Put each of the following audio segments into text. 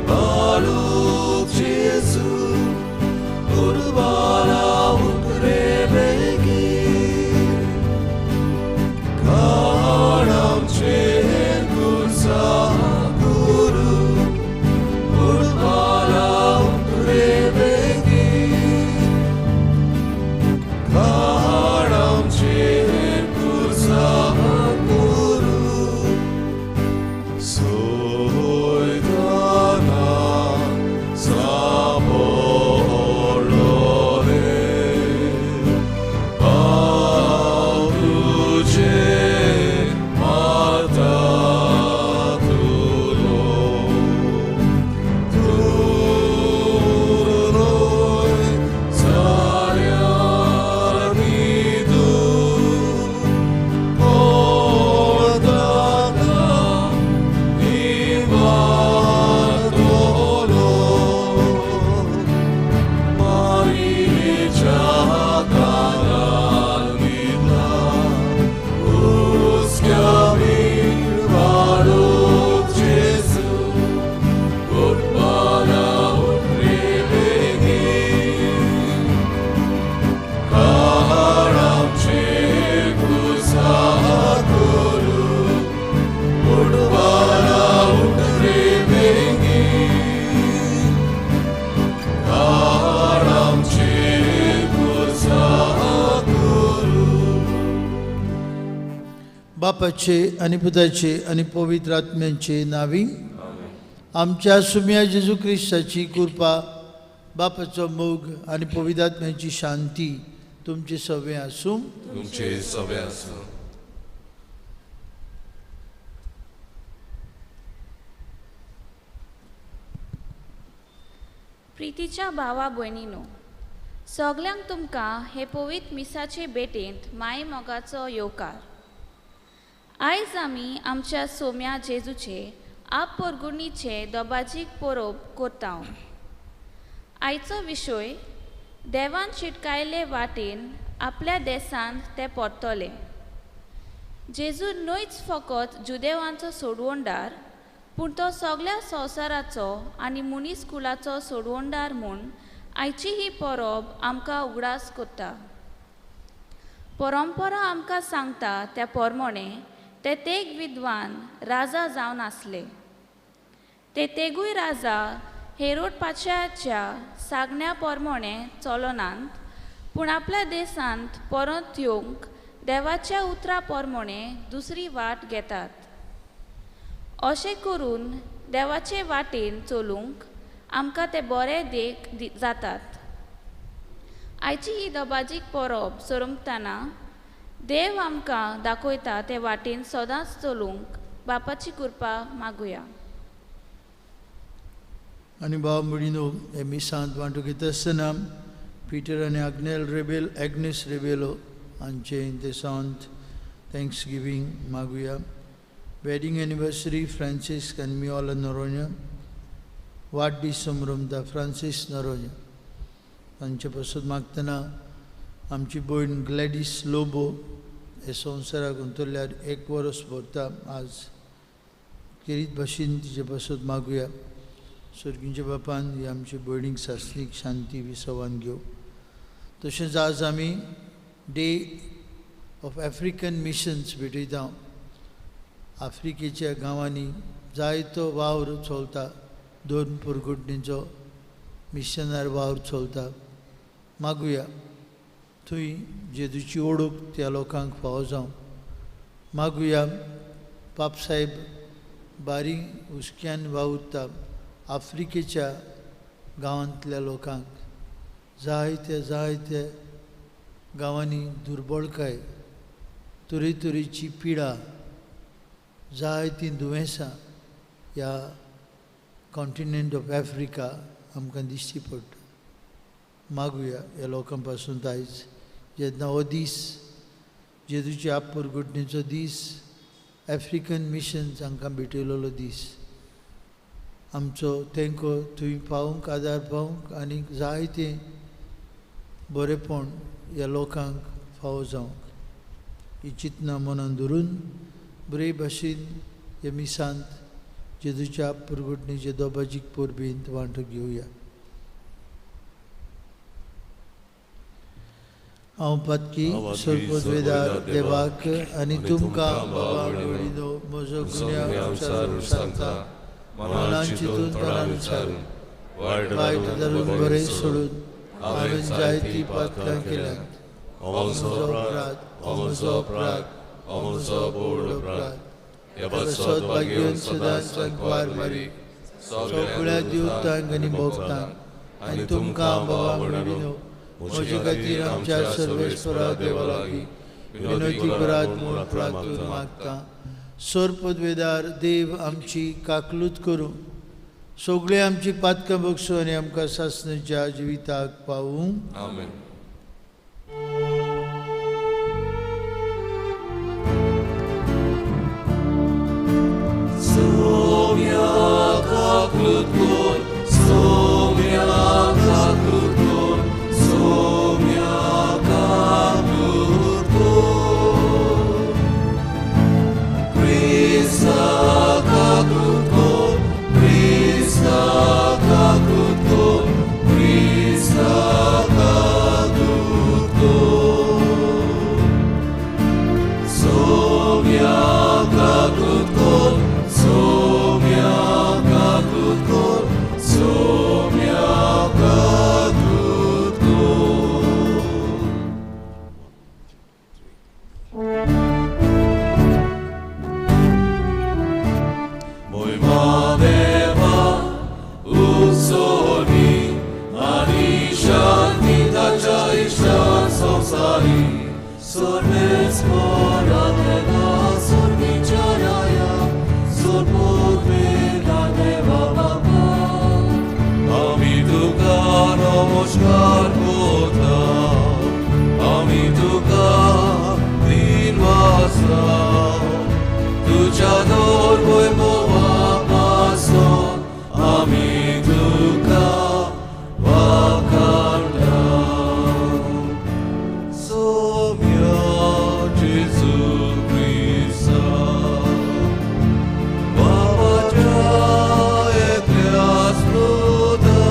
Baruch Jesu, Urbana Ukrebegi, Karam Cherkusa Guru, Urbana Ukrebegi, Karam Cherkusa Guru, Soydana Saporlore, Paduce Matatulo, Turoi Sarianidu, Portata Ivatolo, Maricha Kananidla, Uskiamir Baruch Jesu, Urbana Utrebegi, Karam Chekusa Guru, Urbana Utrebegi, Karam Chekusa Guru. बापाचे आनी पुताचे आनी पवित्र आत्म्यांचे नावी आमच्या सुम्या जेजू क्रिस्ताची कृपा, बापाचो मोग आनी पवित्र आत्म्याची शांती तुमचे सवे आसूं. तुमचे सवे आसूं. प्रितीच्या भावा भयणीनो, सगल्यांक तुमकां हे पवित्र मिसाचे भेटेंत माय मोगाचो येवकार. आयज आमी आमच्या सोम्या जेजूचे आप पोरगुणीचे दोबाजीक परब करता. आयचो विशय देवान शिटकायले वाटेन आपल्या देसांत ते परतले. जेजू न्हयच फकत जुदेवांचो सोडवणदार, पूण तो सगल्या संवसाराचो आनी मनीस कुलाचो सोडवणदार म्हूण आयची ही परब आमकां उगडास करता. परंपरा आमकां सांगता त्या परमणे ते तेग विद्वान राजा जावन आसले. ते तेगूय राजा हेरोड पातशाच्या सागण्या परमणे चलनात, पूण आपल्या देशांत परत येवंक देवाच्या उतरा परमणे दुसरी वाट घेतात. अशें करून देवाचे वाटेन चलूंक आमकां ते बरे देख जातात. आयची ही दबाजीक परब सोरमतना देव आमकां दाखयता ते वाटेन सदांच चलूंक बापाची कृपा मागुया. आनी भाव भयणीनो, हे मिसांत वांटो घेता आसतना पिटर आनी आग्नेल रेबेल, एग्नेस रेबेलो हांचे देसांत thanks giving मागुया. वेडींग एनिवर्सरी फ्रांसीस आनी मिओला नरोन्या, वाडदीस संभ्रमता फ्रांसीस नरोन्या तांचे पासत मागतना आमची भयण ग्लॅडीस लोबो हे संवसाराक अंतरल्यार एक वरस भरता आज, खेरीत भाशेन तिचे पासत मागुया. सर्गींच्या बापान ही आमचे भयणीक सासणीक शांती विसवान घेवं. तशेंच आज आमी डे ऑफ आफ्रिकन मिशन्स भेटयता. आफ्रिकेच्या गांवांनी जायतो वावर चलता, दोन पुरगुटणीचो मिशनार वावर चलता. मागुया थंय जेजूची ओळख त्या लोकांक फावो जावं. मागुया पापसाहेब बारीक हुस्क्यान वावुरता आफ्रिकेच्या गांवांतल्या लोकांक, जायते जायते गांवांनी दुर्बळकाय, तरेतरेची पिडा, जायतीं दुयेंसां ह्या कॉन्टिनेंट ऑफ आफ्रिका आमकां दिश्टी पडटा. मागुया ह्या लोकां पासून आयज जेन्ना हो दीस जेजूची आपपरगुटणेचो दीस, आफ्रिकन मिशन्स हांकां भेटयलेलो दीस, आमचो तेंको थंय पावूंक, आदार पावूंक आनी जायतें बरेंपण ह्या लोकांक फावो जावंक ही चिंतना मनान धरून बरे भाशेन ह्या मिसांत जेजूच्या पुरगुटणीचे दोबाजीक परबींत वांटो घेवया. हांव पातकी सर्ववेदार देवाक आनी तुमकां बाबा भयणीनो म्हजो गुन्यांव सांगता, मनान चिंतून तणान विचारून वायट धरून बरें सोडून हांवें जायतीं पातकां केल्यांत. म्हजो अपराध, म्हजो अपराध, म्हजो व्हड अपराध. सद्भाग्यान सदांच सांकवार मारी सगळ्या देवतांक आनी भक्तांक आनी तुमकां बाबा भयणीनो म्हजे खातीर आमच्या सर्वेस्परा देवा लागीं विनवती करात म्हूण प्रार्थून मागता. सर्पद्वेदार देव आमची काकलूत करूं, सगळीं आमची पातकां बगसूं आनी आमकां सासणाच्या जिविताक पावूं. आमेन. सोम्या काकलूत कोर, सोम्या काकलूत कोर, सोम्या काकलूत कोर. क्रिस्ता काकलूत कोर, क्रिस्ता काकलूत कोर, क्रिस्ता काकलूत कोर. सोम्या काकलूत कोर, सोम्या काकलूत कोर, सोम्या काकलूत कोर. मोयमा देवा उत्सवी आनी शांती ताच्या इश्टान संवसारी सर्वेस्परा देवा सर्वीच्या राया सर्वोत्वेदा देवा बापा आमी तुका नमस्कार करता, आमी तुका दिनवासा, तुज्या दर वैभवा पासून आमी तुका वाखाणता. सोम्या जेजू क्रिस्ता बाबाच्या एकल्याच पुता,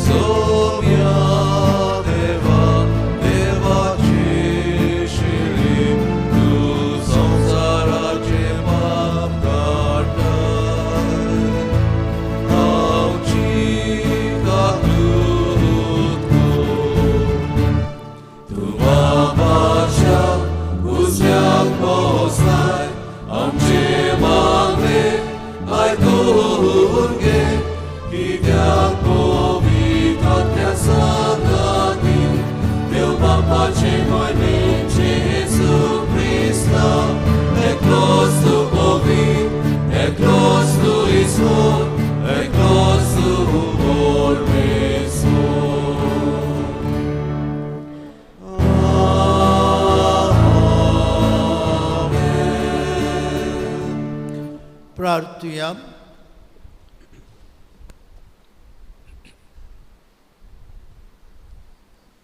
सोम्या देवा देवाची शिरी तूं संवसाराचें पाप काडटाय, आमची काकलूत कोर. तूं बाबाच्या उजव्याक बसलाय, आमचे मागणें आयकून घे, कित्याक पवित्र आत्म्या सांगाती देव बापाचे मोहिमेन जेजू क्रिस्ता, एकलोच तूं पवित्र, एकलोच तूं ईश्वर, एकलोच तूं परमेश्वर. आमेन. प्रार्थुया.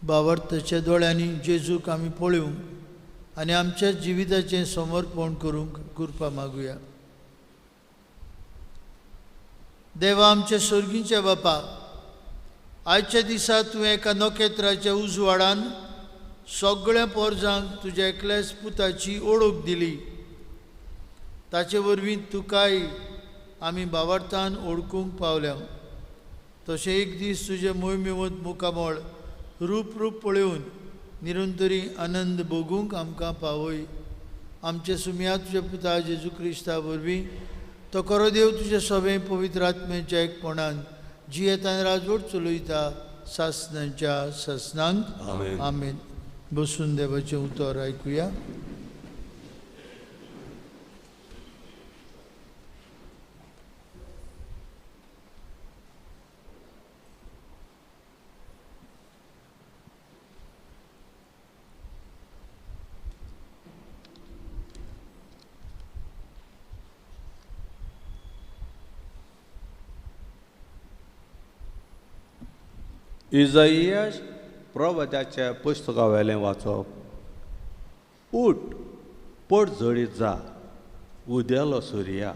बावर्थाच्या दोळ्यांनी जेजूक आमी पळोवंक आनी आमच्या जिविताचें समर्पण करूंक कृपा मागुया. देवा आमच्या सर्गीच्या बापा, आयच्या दिसा तुवें एका नखेत्राच्या उजवाडान सगळ्या पोरजांक तुज्या एकल्याच पुताची ओळख दिली. ताचे वरवीं तुकाय आमी बावर्थान ओळखूंक पावल्या. तशें एक दीस तुजें मोहिमेवंत मुखामळ रूप रूप पळोवन निरंतरी आनंद भोगूंक आमकां पावय. आमचे सुम्या तुज्या पुता जेजू क्रिस्ता वरवीं तो खरो देव तुज्या सगळें पवित्र आत्म्याच्या एकपणान जियेतान राजवट चलयता सासणाच्या सासणांक. आमेन. आमेन. बसून देवाचें उतर आयकुया. इजाइयास प्रवत्याच्या पुस्तकावेलें वाचप. उठ, पट जळीत जा, उदेलो सुर्या,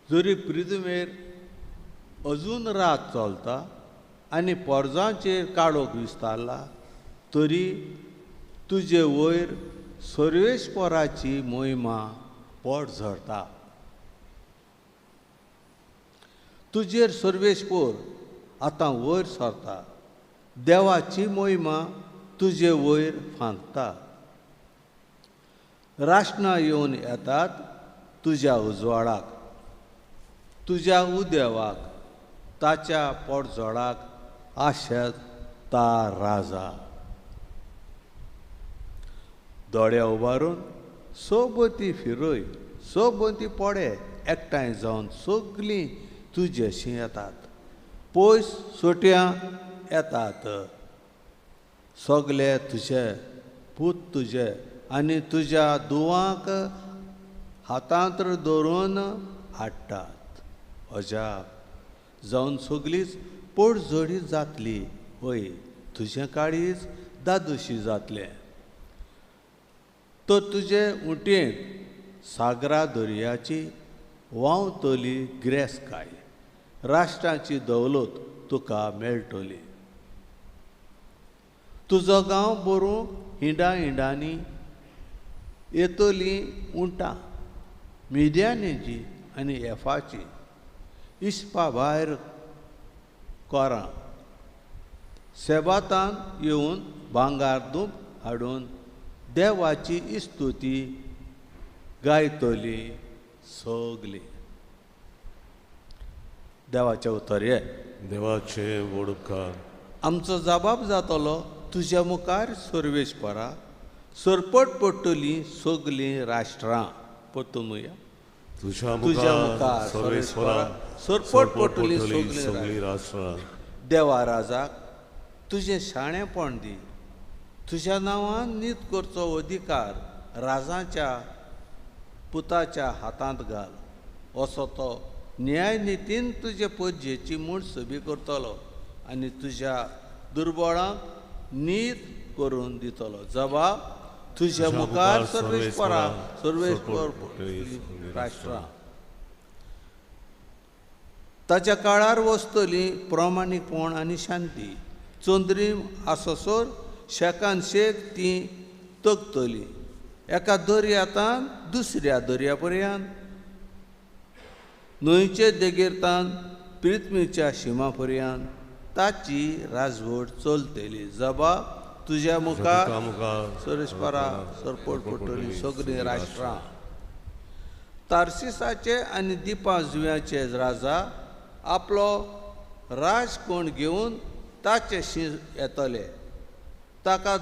जरी प्रिजुमेर अजून रात चलता आनी पोरजांचेर काळोख विस्तारला तरी तुजे वयर सर्वेस्पराची मोहिमा पोट झरता. तुजेर सर्वेस्पोर आतां वयर सरता, देवाची मोहिमा तुजे वयर फांकता. राष्ट्रां येवन येतात तुज्या उजवाडाक, तुज्या उदेवाक, ताच्या पोटझोडाक आशेता राजा. दोळे उबारून सोबती फिरय, सोबती पडे एकठांय जावन सगळीं तुजेशी येतात, पयस सोट्यां येतात. सगळे तुजे पूत तुजे आनी तुज्या दुवांक हातांत धरून हाडटात. अजाप जावन सगळीच पोटझोडी जातली, हय तुजें काळीज दादोशी जातलें. तर तुजे उंटयेंत सागरा दर्याची व्हांवतली गिरेस्तकाय, राष्ट्रांची दौलत तुका मेळटली. तुजो गांव बरोवंक हिंडा हिंडांनी येतली उंटां, मिद्यानेची आनी एफाची, इस्पा भायर कोरां. सेबातान येवन भांगार दूप हाडून देवाची इस्तुती गायतली सगली. देवाचें उतर हे देवाचे व्हड उपकार. आमचो जबाब जातलो तुज्या मुखार सर्वेस्परा, सरपट पडटली सगलीं राष्ट्रां. परतून म्हणया, तुज्या मुखार सर्वेस्परा सरपट पडटली सगलीं राष्ट्रां. देवा राजाक तुजें शाणेपण दी, तुज्या नांवान नीत करचो अधिकार राजाच्या पुताच्या हातांत घाल. असो तो न्यायनितीन तुजे पज्जेची म्हूण सभी करतलो आनी तुज्या दुर्बळांक नीत करून दितलो. जबाब तुज्या मुखार सर्वेस्परा सर्वेस्पर राष्ट्रां. ताच्या काळार वसतली प्रामाणीकपण आनी शांती. चंद्रीम आसोसर शेकान शेक ती तगतली, एका दर्यातान दुसऱ्या दर्या पर्यंत, न्हंयचे देगेरतान पृथ्वीच्या शिमा पर्यंत ताची राजवट चलतली. जबाब तुज्या मुखार सर्वेस्परा सरपट पडटली सगळीं राष्ट्रां. तार्सिसाचे आनी दिपा जुंव्याचे राजा आपलो राजकोण घेवन ताचे शी येतले, ताका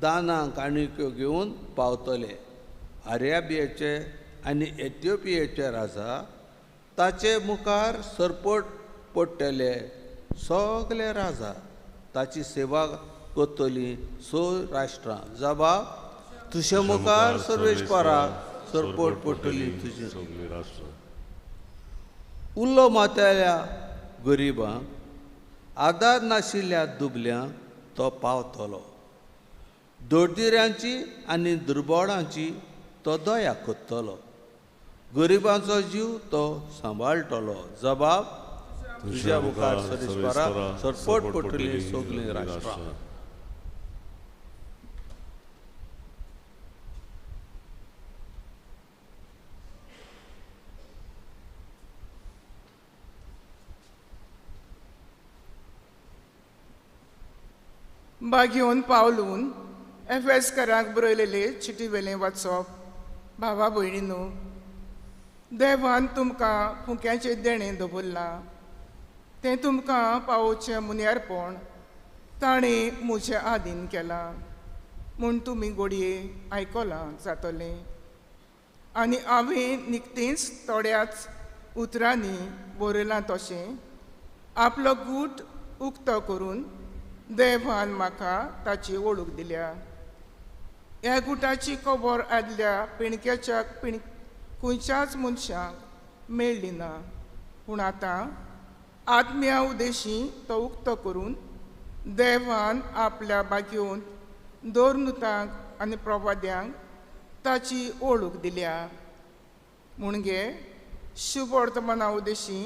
दानां काणक्यो घेवन पावतले. आर्याबियेचे आनी एथिओपियेचे राजा ताचे मुखार सरपट पडटले. सगले राजा ताची सेवा करतली स राष्ट्रां. जबाब तुजे मुखार सर्वेस्परा सरपट पडटली तुजी सगळीं राष्ट्रां. उल्लो मात्याल्या गरिबांक, आदार नाशिल्ल्या दुबल्यांक तो पावतलो. दोडदिऱ्यांची आनी दुर्बळांची तो दया करतलो, गरिबांचो जीव तो सांबाळटलो. जबाब तुज्या मुखार सर्वेस्परा सरपट पडटली सगळीं राष्ट्रां. बागेवन पावलून एफेसकरांक बरयलेले चिटी वेलें वाचप. भावा भयणीनो, देवान तुमकां फुक्याचें देणें दवरलां, तें तुमकां पावोवचें मुन्यारपण ताणें म्हजे आदीन केलां म्हूण तुमी घडये आयकलां जातलें. आनी हांवें निकतींच थोड्याच उतरांनी बरयलां तशें आपलो गूट उक्तो करून देवान म्हाका ताची वळख दिल्या. ह्या गुटाची खबर आदल्या पिणक्याच्या खंयच्याच मनशांक मेळ्ळी ना, पूण आतां आत्म्या उदेशी तो उक्तो करून देवान आपल्या बागेवन दोरनुतांक आनी प्रवाद्यांक ताची वळख दिल्या. म्हणगे शुभ वर्तमाना उद्देशी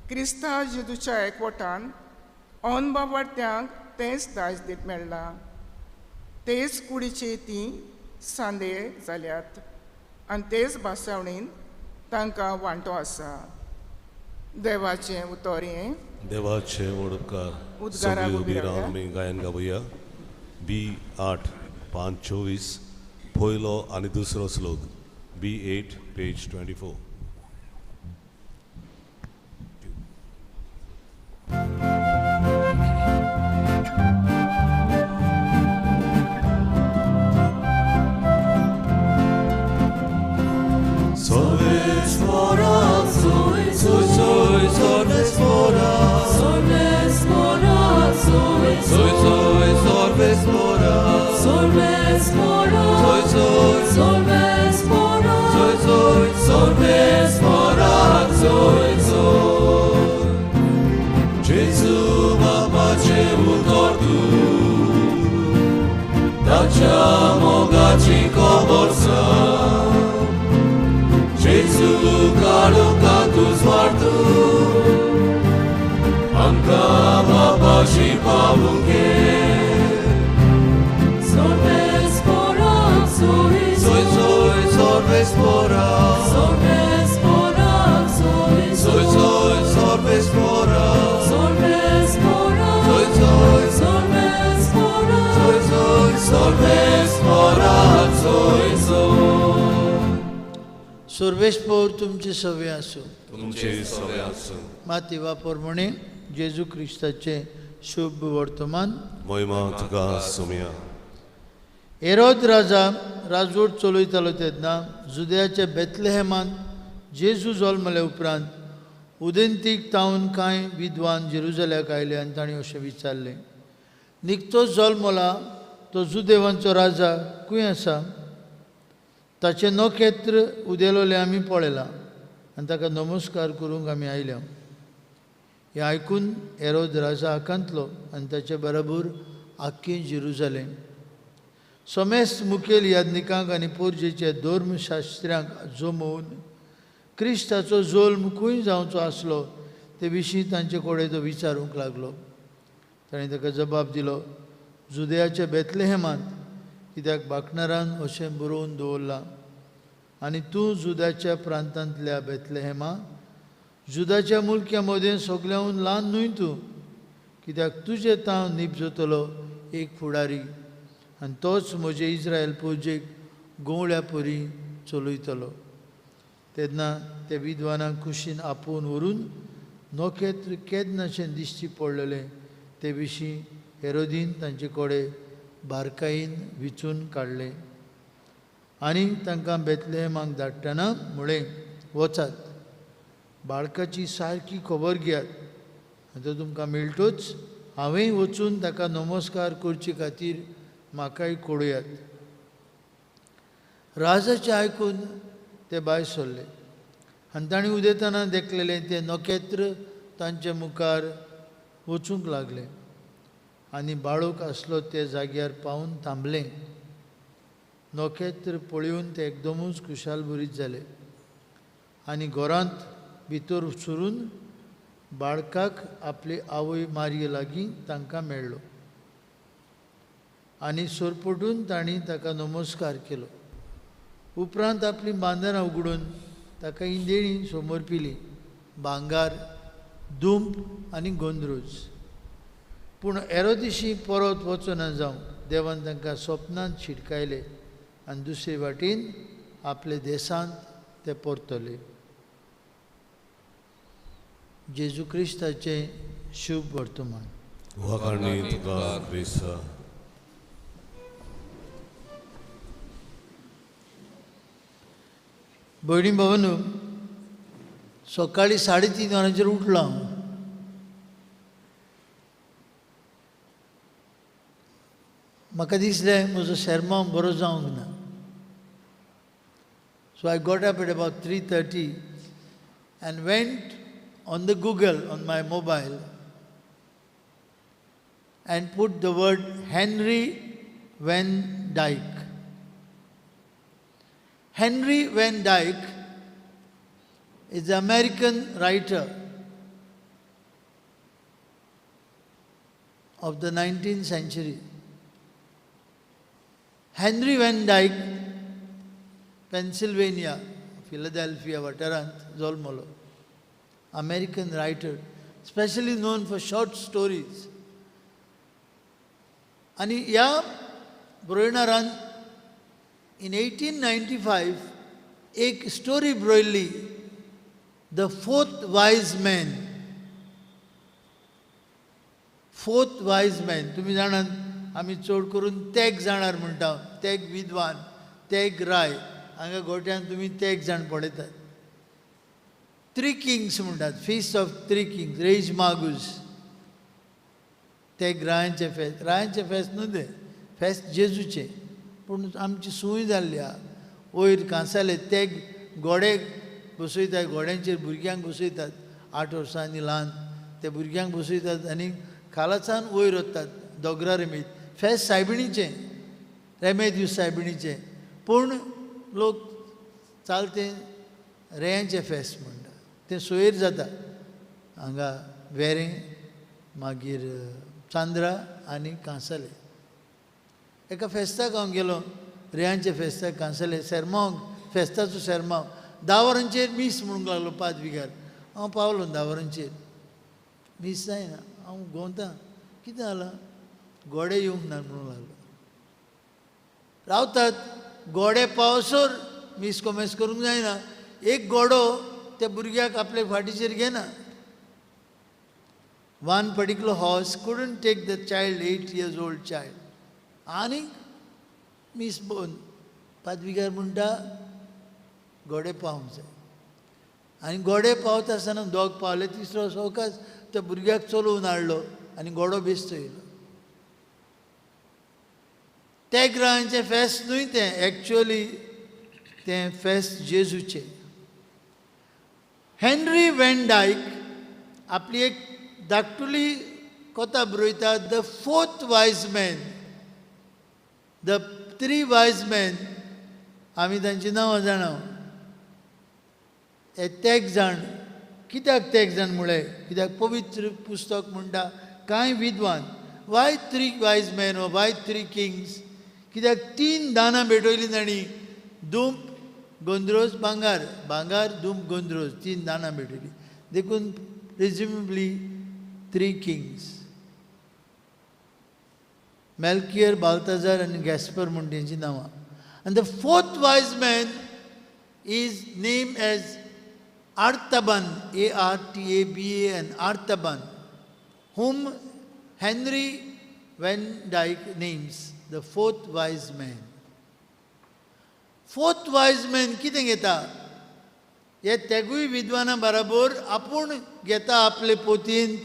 क्रिस्ता जेजूच्या एकवटान अनबावार्त्यांक तेंच दायज दीत मेळ्ळां. तेच कुडीचे तीं सांदे जाल्यात आनी तेच भासावणीन तांकां वांटो आसा. देवाचें उतर हें. देवाचे वडपकार. उद्गाराक सगळी उबी उबी रावन रावया. आमी गायन गावया. बी 8 5 24 पयलो आनी दुसरो श्लोक. बी 8 पेज 24. सर्वेस्पोर तुमचे सवे आसूं. तुमचे सवे आसूं. माती प्रमाणे जेजू क्रिस्ताचें शुभ वर्तमान. महिमा तुका सुमया. हेरोद राजा राजवट चलयतालो तेन्ना जुदयाच्या बेतलेहेमांत जेजू जल्मले उपरांत उदेंतीक तावन कांय विद्वान जेरुजल्याक आयले आनी तांणी अशें विचारलें, निकतोच जल्मला तो जुदेवांचो राजा खंय आसा? ताचें नखेत्र उदेलोलें आमी पळयलां आनी ताका नमस्कार करूंक आमी आयल्या. हें आयकून हेरोद राजा आकांतलो आनी ताचे बरोबर आख्खें जेरुजलेम. समेस्त मुखेल याज्ञिकांक आनी पोरजेच्या धर्मशास्त्र्यांक जमोवन क्रिस्ताचो जल्म खंय जावचो आसलो ते विशीं तांचे कडेन तो विचारूंक लागलो. ताणें ताका जबाब दिलो, जुदयाच्या बेतलेहेमांत, कित्याक बाकणारान अशें बरोवन दवरलां, आनी तूं जुदाच्या प्रांतांतल्या बेतलेहेमा, जुदाच्या मुलक्या मदें सगळ्याहून ल्हान न्हय तूं, कित्याक तुजें तांव निपजतलो एक फुडारी आनी तोच म्हजे इस्रायल पुजेक गंवळ्या परी चलयतलो. तेन्ना ते विद्वानांक खुशीन आपोवन व्हरून नखेत्र केन्नाशें दिश्टी पडलेलें ते विशीं हेरोदीन तांचे कडेन बारकायेन विचून काडलें आनी तांकां बेतलेहेमाक धाडटना म्हळें, वचात, बाळकाची सारकी खबर घेयात आनी तो तुमकां मेळटोच हांवेंय वचून ताका नमस्कार करचे खातीर म्हाकाय कळयात. राजाचें आयकून ते भायर सरले आनी तांणी उदेतना देखलेलें तें नखेत्र तांचे मुखार वचूंक लागलें आनी बाळूक आसलो ते जाग्यार पावून थांबलें. नखेत्र पळोवन ते एकदमूच खुशालभरीत जाले आनी घरांत भितर सरून बाळकाक आपली आवय मारये लागीं तांकां मेळ्ळो आनी सरपटून तांणी ताका नमस्कार केलो. उपरांत आपलीं बांदरां उगडून ताका इंदेणी समर्पिली, भांगार, दुंप आनी गोंद्रोज. पूण एरोदिशी परत वचना जावं देवान तांकां सपनांत शिटकायले आनी दुसरे वाटेन आपले देशांत ते परतले. जेजू क्रिस्ताचें शुभ वर्तमान. वाखाणी तुका क्रिस्ता. भयणी भावांनो, सकाळीं 3:30 वरांचेर उठलो हांव. म्हाका दिसलें म्हजो शेरमांव बरो जावंक ना. So I got up at about 3:30 and went on the Google on my mobile and put the word Henry Van Dyke. Henry Van Dyke Is American writer of the 19th century. Henry Van Dyke Pennsylvania Philadelphia वाठारांत जल्मलो. American writer, specially known for short stories. आनी ह्या बरोवणारान in 1895 एक story बरयल्ली, the fourth wise man. Fourth wise man, तुमी जाणात आमी चड करून तेग जाणार म्हणटा, तेग विद्वान, तेग राय. हांगा गोट्यान तुमी तेग जाण पळयतात. थ्री किंग्स म्हणटात, feast of three kings, Reis Magos. तेग रायांचें फेस्त, रायांचें फेस्त न्हू तें, फेस्त जेजूचें, पूण आमची सूय जाल्ली आहा. वयर कांसाले तेग घोडे बसयतात, घोड्यांचेर भुरग्यांक बसयतात, 8 वर्सांनी ल्हान ते भुरग्यांक बसयतात आनी खालासान वयर वतात दोगरा रेमेद. फेस्त सायबिणीचें, रेमेद सायबिणीचें, पूण लोक चालते रेयांचें फेस्त म्हणटा. तें सोयर जाता हांगा वेरें, मागीर चांद्रा आनी कांसाले. एका फेस्ताक हांव गेलो, रेयांच्या फेस्ताक कांसाले, सेरमांव, फेस्ताचो सेरमांव. 10 वरांचेर मीस म्हणूंक लागलो पादविगार. हांव पावलो 10 वरांचेर, मीस जायना. हांव गवतां, कितें जालां, घोडे येवंक ना म्हणूंक लागलो. रावतात घोडे पावसर मीस कोमेस करूंक जायना. एक घोडो त्या भुरग्याक आपले फाटीचेर घेना. One particular horse couldn't take the child, 8 years old child. आनीक मीस बंद. पादविगार म्हणटा घोडे पावंक जाय. आनी घोडे पावता आसतना दोग पावले, तिसरो सवकास त्या भुरग्याक चलोवन हाडलो आनी घोडो बेस्तो येयलो. त्या ग्रहांचें फेस्त न्हय तें, एक्चुअली तें फेस्त जेजूचें. हेनरी वॅन डायक आपली एक धाकटुली कथा बरयता, the fourth wise man. The three wise men, आमी तांची नांवां जाणा. हे तेग जाण, कित्याक तेग जाण म्हळें, कित्याक पवित्र पुस्तक म्हणटा कांय विद्वान, वाय थ्री वायज मॅन वा वाय थ्री किंग्स, कित्याक 3 दानां भेटयलीं तांणी, दुंप, गोंद्रोज, भांगार. भांगार, दुंप, गोंद्रोज, 3 दानां भेटयलीं. देखून प्रिज्युमेबली थ्री किंग्स. मेल्कियर, बाल्ताजार आनी गॅस्पर म्हूण तेंची नांवां. आनी the fourth wise man is name as Artaban, A R T A B A N, Artaban, whom Henry Van Dyke names the fourth wise man. Fourth wise man कितें घेता? हे तेगूय विद्वाना बराबर आपूण घेता आपले पोतीन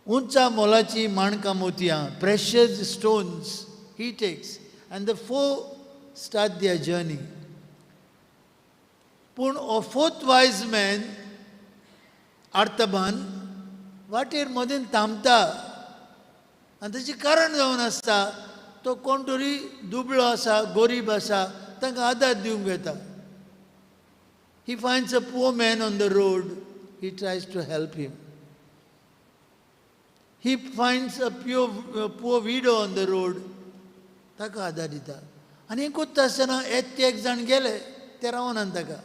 उंचा मोलाची माणकां मोतयां, precious stones he takes, and the four start their journey. पूण हो फोर्थ वायज मॅन आर्तबान वाटेर मदेन थांबता आनी ताचें कारण जावन आसता तो कोण तरी दुबळो आसा, गोरीब आसा, तांकां आदार दिवंक वता. He finds a poor man on the road, he tries to help him. He finds a poor widow on the road, ताका आदार दिता. आनी हें कोत्ता आसतना एक ते एक जाण गेले, ते रावनान ताका,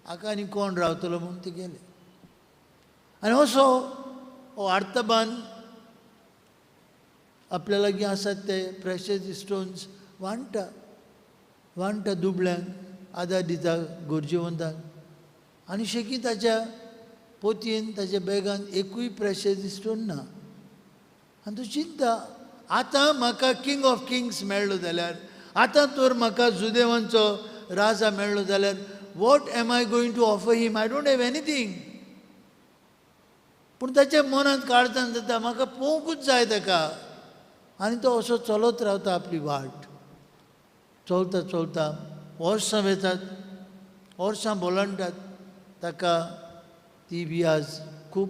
हाका आनी कोण रावतलो म्हूण ते गेले. आनी असो हो आर्तबान आपल्या लागीं आसात ते प्रेशस स्टोन्स वांट्टा, वांट्टा दुबळ्यांक, आदार दिता गरजेवंतांक. आनी शेकी ताच्या पोतयेन, ताच्या बॅगान एकूय प्रेशस स्टोन ना. आनी तो चिंता, आतां म्हाका किंग ऑफ किंग्स मेळ्ळो जाल्यार, आतां तर म्हाका जुदेवांचो राजा मेळ्ळो जाल्यार, what am I going to offer him? I don't have anything. पूण ताच्या मनांत काळजान जाता म्हाका पळोवंकूच जाय ताका. आनी तो असो चलत रावता आपली वाट. चलता चलता वर्सां वेतात, वर्सां बोलांटात, ताका ती वियाज खूब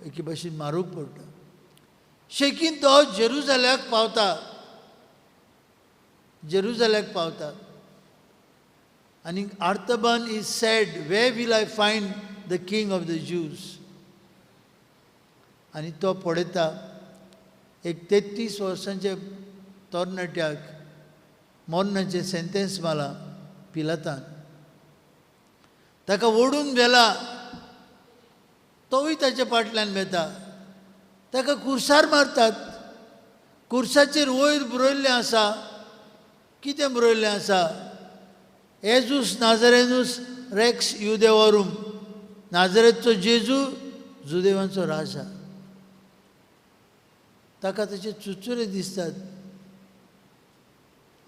एके भाशेन मारूंक पडटा. शेकीन तो जेरुजाल्याक पावता, जेरुजाल्याक पावता. आनी Artaban is sad, where will I find the king of the Jews? आनी तो पळयता एक 33 वर्सांचे तरणाट्याक मरणाचें सेंटेन्स मारलां पिलातान, ताका ओडून व्हेला, तोवूय ताच्या फाटल्यान वेता, ताका कुर्सार मारतात, कुर्साचेर वयर बरयल्लें आसा, कितें बरयल्लें आसा? एजूस नाजरेनूस रेक्स युदेवोरूम, नाजरेतचो जेजू जुदेवांचो राजा. ताका ताचे चुचुरे दिसतात.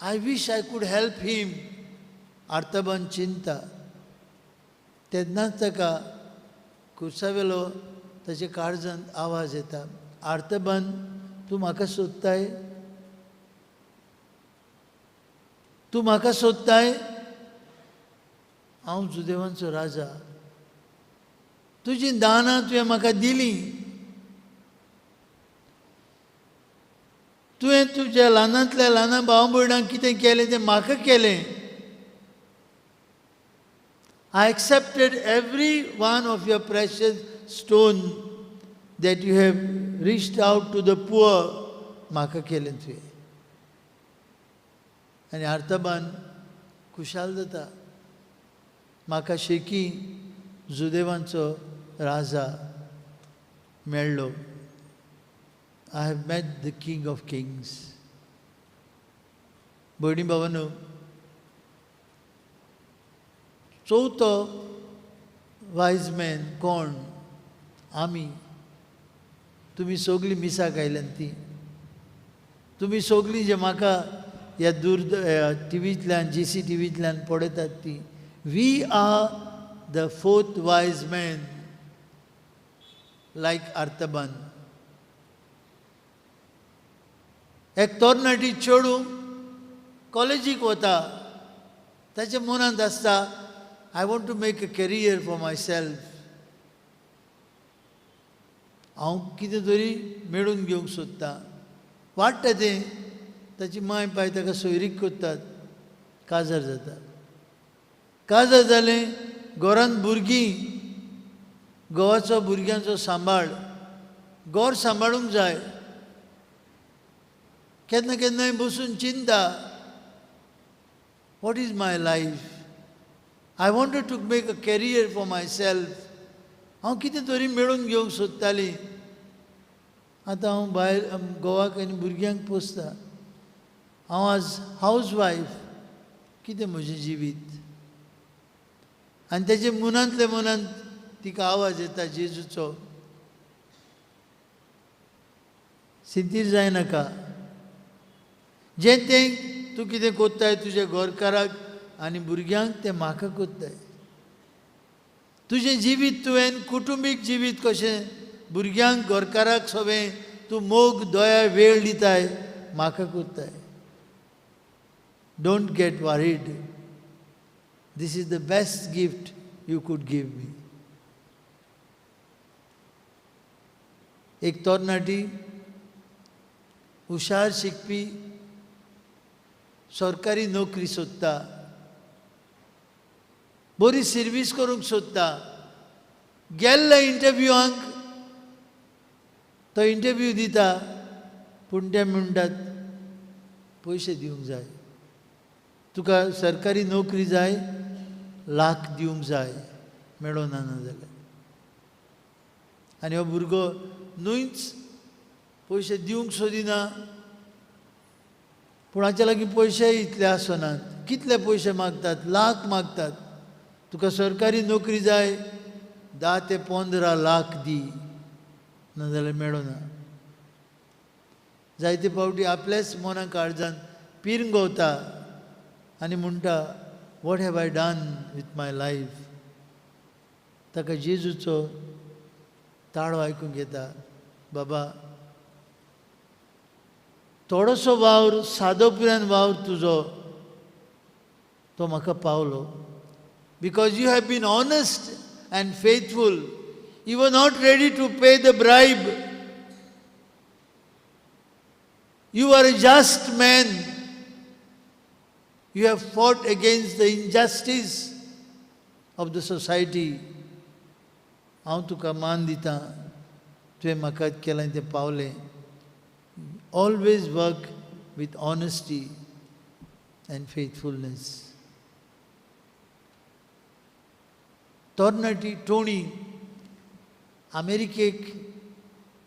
I wish I could help him, Artaban चिंता. तेन्नाच ताका कुर्सावेलो ताचे काळजांत आवाज येता, आर्तबान तूं म्हाका सोदताय, तूं म्हाका सोदताय, हांव जुदेवांचो राजा, तुजीं दानां तुवें म्हाका दिलीं, तुवें तुज्या ल्हानांतल्या ल्हाना भाव भयणांक कितें केलें तें म्हाका केलें. I accepted every one of your precious stone that you have reached out to the poor, म्हाका केलें तुवें. आनी आर्तबान खुशाल जाता, म्हाका शेकी जुदेवांचो राजा मेळ्ळो. I have met the king of kings. भयणी भावांनो, चवथो वायज मॅन कोण? आमी. तुमी सगळीं मिसाक आयल्यात ती, तुमी सगळीं जे म्हाका ह्या दूर टिवींतल्यान, जी सी टिवींतल्यान पळयतात ती, we are the fourth wise man like Artaban. एक तरणाटी चेडूं कॉलेजीक वता, ताच्या मनांत आसता I want to make a career for myself, हांव कितें तरी मेळून घेवंक सोदतां. वाडटा तें, ताची माय पाय ताका सोयरीक करतात, काजार जाता. काजार जालें, घरांत भुरगीं, घोवाचो भुरग्यांचो सांबाळ, घर सांबाळूंक जाय. केन्ना केन्नाय बसून चिंता, what is my life? I wanted to make a career for myself, हांव कितें तरी मेळून घेवंक सोदतालीं. आतां हांव भायर घोवाक आनी भुरग्यांक पोसतां, हांव आज हावज वायफ, कितें म्हजें जिवीत? आनी तेजे मनांतले मनांत तिका आवाज येता जेजूचो, सिंतीर जायनाका, जें तें तूं कितें कोत्ताय तुज्या घरकाराक आनी भुरग्यांक तें म्हाका कोत्ताय. तुजें जिवीत तुवें कुटुंबीक जिवीत कशें भुरग्यांक घरकाराक सगळें तूं मोग दया वेळ दिताय, म्हाका कोत्ताय. Don't get worried, this is the best gift you could give me. एक तरणाटी हुशार शिकपी सरकारी नोकरी सोदता, बरी सर्वीस करूंक सोदता. गेल्ल्या इंटरव्यूआंक तो इंटरव्यू दिता, पूण ते म्हणटात पयशे दिवंक जाय, तुका सरकारी नोकरी जाय, लाख दिवंक जाय, मेळोना ना जाल्यार. आनी हो भुरगो न्हूच पयशे दिवंक सोदिना, पूण हाचे लागीं पयशे इतले आसनात. कितले पयशे मागतात? लाख मागतात. तुका सरकारी नोकरी जाय, 10 ते 15 लाख दी, नाजाल्यार मेळना. जायते फावटी आपल्याच मना काळजान पिरंगवता आनी म्हणटा, what have I done with my life? ताका जेजूचो ताळो आयकूंक येता, बाबा थोडोसो वावर, सादो पुरान वावर तुजो, तो म्हाका पावलो. Because you have been honest and faithful, you were not ready to pay the bribe, you are a just man. You have fought against the injustice of the society. हांव तुका मान दितां, तुवें म्हाका केलें तें पावलें. Always work with honesty and faithfulness. तरणाटी टोणी अमेरिकेक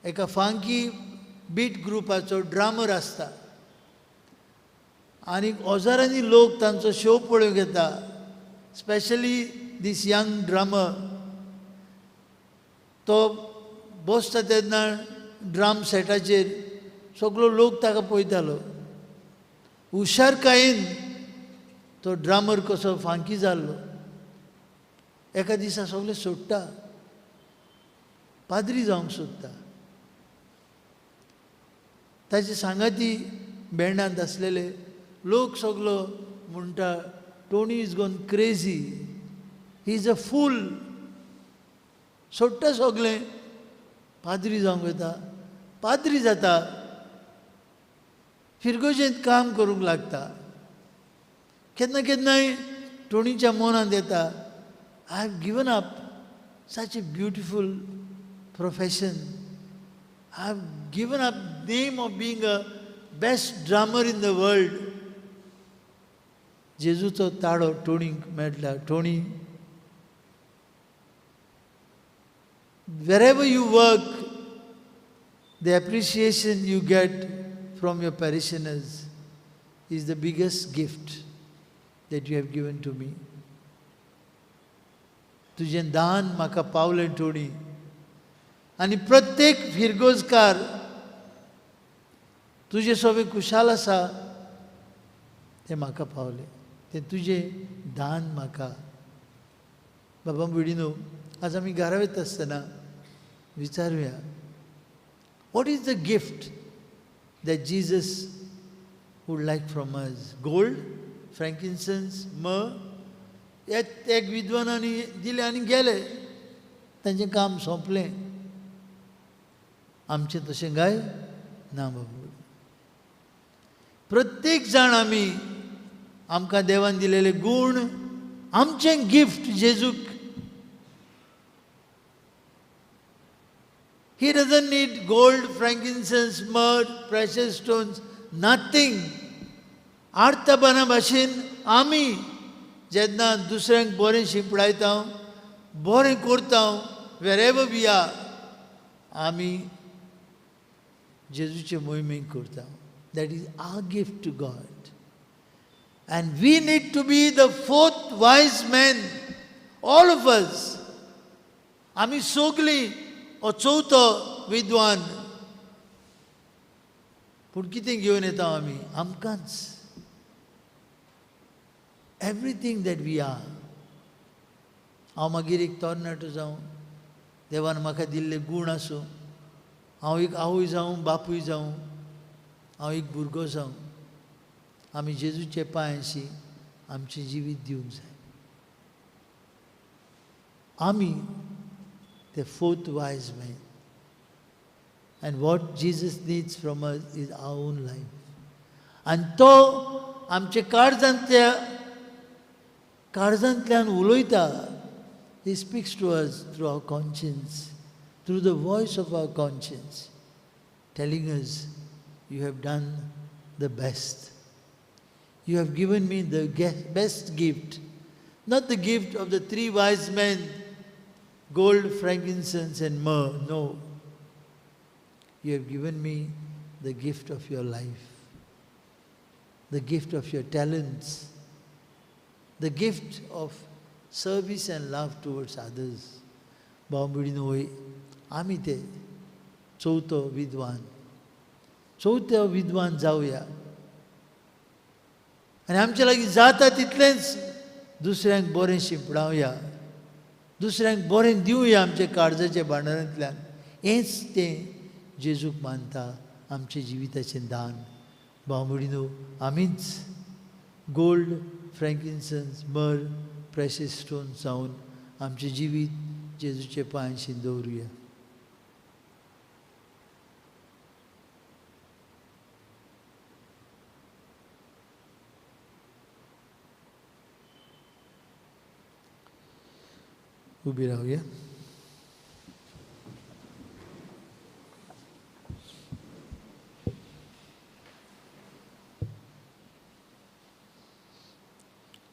एका फांकी बीट ग्रुपाचो ड्रामर आसता आनी हजारांनी लोक तांचो शो पळोवंक येता, स्पेशली दीस यंग ड्रामर. तो बसता तेन्ना ड्राम सेटाचेर सगलो लोक ताका पळयतालो. हुशारकायेन तो ड्रामर कसो फांकी जाल्लो. एका दिसा सगळें सोडटा, पाद्री जावंक सोदता. ताचे सांगाती बँडांत आसलेले लोक सगलो म्हणटा, Tony is gone crazy, he is a fool. सोडटा सगळें, पाद्री जावंक वता, पाद्री जाता, फिरगोजेंत काम करूंक लागता. केन्ना केन्नाय टोणीच्या मनांत येता, I have given up such a beautiful profession, I have given up name of being a best drummer in the world. जेजूचो ताळो टोणीक मेळटा. Tony, wherever you work, the appreciation you get from your parishioners is the biggest gift that you have given to me. तुजें दान म्हाका पावलें टोणी. आनी प्रत्येक फिरगोजकार तुजे सोबे खुशाल आसा तें म्हाका पावलें, तें तुजें दान म्हाका. बाबा भयणीनो, आज आमी घरा वयता आसतना विचारुया, what is the gift that Jesus would like from us? Gold, frankincense, myrrh? एक विद्वानांनी दिले आनी गेले, तांचें काम सोंपलें. आमचें तशें काय ना बाबू. प्रत्येक जाण आमी आमकां देवान दिलेले गूण, आमचें गिफ्ट जेजूक. He doesn't need gold, frankincense, myrrh, precious stones, nothing. आर्तबाना भाशेन आमी जेन्ना दुसऱ्यांक बरें शिंपडायता, बरें करता, वेरेवर we are, आमी जेजूचे मोहिमेक करता. That is our gift to God. And we need to be the fourth wise man, all of us. आमी सगळीं हो चवथो विद्वान. पूण कितें घेवन येता आमी? आमकांच everything that we are. हांव मागीर एक तरणाटो जावं, देवान म्हाका दिल्ले गूण आसूं, हांव एक आवय जावं, बापूय जावं, हांव एक भुरगो जावं, आमी जेजूचे पांयांशी आमचें जिवीत दिवंक जाय. आमी the fourth wise man. And what Jesus needs from us is our own life. आनी तो आमचे काळजांतल्यान उलयता. He speaks to us through our conscience, through the voice of our conscience, telling us, you have done the best. You have given me the best gift, not the gift of the three wise men, gold, frankincense and myrrh. No. You have given me the gift of your life, the gift of your talents, the gift of service and love towards others. भाव भयणीनो, आमी ते चवथो विद्वान, चवथो विद्वान जावया आनी आमचे लागीं जाता तितलेंच दुसऱ्यांक बरें शिंपडावया, दुसऱ्यांक बरें दिवया आमच्या काळजाच्या भांडारांतल्यान. हेंच तें जेजूक मानता आमच्या जिविताचें दान. भाव भयणीनो, आमीच gold, frankincense, myrrh, precious stone जावन आमचें जिवीत जेजूचे पांयांशी दवरुया. उबी रावया.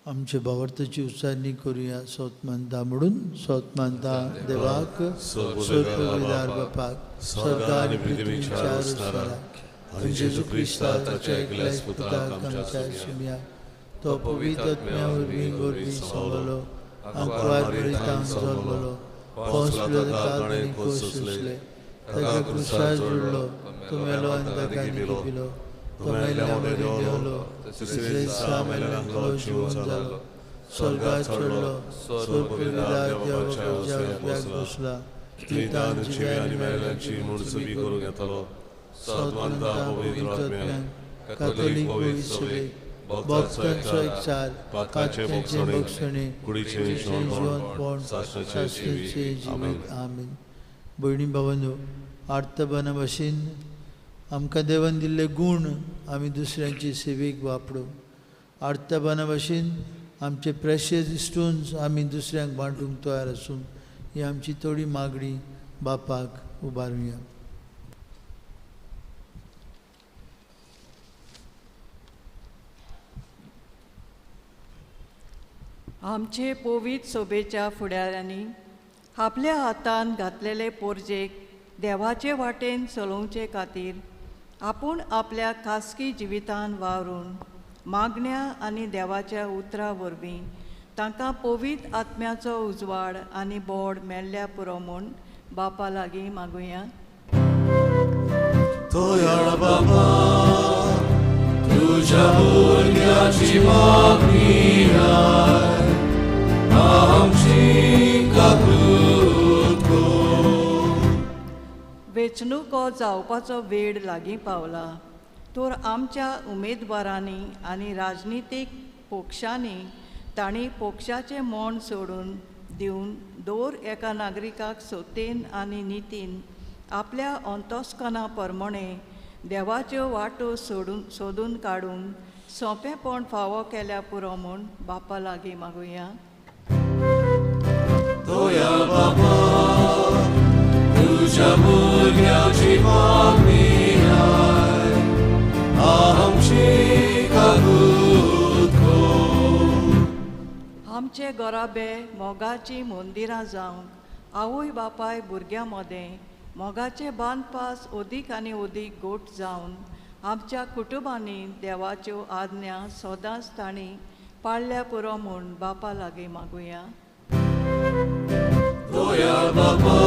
आमचे भावार्थाची उच्चारणी करूया. सोत मानता म्हणून सोत मानता देवाक, सर्वविदार बापाक, स्वर्ग आनी पृथ्वीच्या रचणाराक, आनी जेजू क्रिस्ताक ताच्या एकल्याच पुताक आमच्या सुम्याक, तो पवित्र आत्म्या वरवीं गोरवीं सांवलो, आंकवार प्रेरितांक जल्मलो, पोंस पिलाताक ताणें खोस सोंसले, ताका क्रुसार जोडलो, तो मेलो आनी ताका निकिपिलो, तो मेल्ल्या वरी देंवलो, तिसरे दिसा मेल्ल्यांतलो जिवन जालो, स्वर्गार चडलो, सर्वपिदार देवाच्या उजव्याक बसला, थंय जिव्या आनी मेल्ल्यांची मुळसुबी करूंक येतलो. सद्वंता पवित्र आत्म्याक, कातोलीक पवित्र सभेक, भक्तांचो एकचार, पातकाचें भोगसणें, कुडीचें जिवनपण, शास्त्राचें जिवीत. आमीन. भयणी भावांनो, आर्तबाना भाशेन आमकां देवान दिल्ले गूण आमी दुसऱ्यांचे सेवेक वापरूं. आर्तबाना भाशेन आमचे प्रेशियस स्टोन्स आमी दुसऱ्यांक बांटूंक तयार आसूं. ही आमची थोडी मागणी बापाक उबारुया. आमचे पवित्र सोबेच्या फुडाऱ्यांनी आपल्या हातान घातलेले पोरजेक देवाचे वाटेन चलोवचे खातीर आपूण आपल्या खासगी जिवितान वावरून मागण्या आनी देवाच्या उतरा वरवीं तांकां पवित्र आत्म्याचो उजवाड आनी बोड मेळ्ळ्या पुरो म्हूण बापा लागीं मागुया. तोयाळ बाबा तुझ्या भुरग्याची मागणी आय, आमची काकूत कर. वेंचणुको जावपाचो वेळ लागीं पावला तर आमच्या उमेदवारांनी आनी राजनितीक पक्षांनी तांणी पक्षाचें मोण सोडून दिवन दर एका नागरिकाक सत्येन आनी नितीन आपल्या अंतस्कना प्रमाणे देवाच्यो वाटो सोडून काडून सोंपेपण फावो केल्या पुरो म्हूण बापा लागीं मागुया. तोया बाबा तुझ्या भुरग्याची मागणी आय, आमची काकूत कर. आमचे घराबे मोगाचीं मंदिरां जावंक आवय बापाय भुरग्यां मदें मोगाचे बांदपास अदीक आनी अदीक गोट जावन आमच्या कुटुंबांनी देवाच्यो आज्ञा सदांच तांणी पाळ्ळ्या पुरो म्हूण बापा लागीं मागुया. तोया बाबा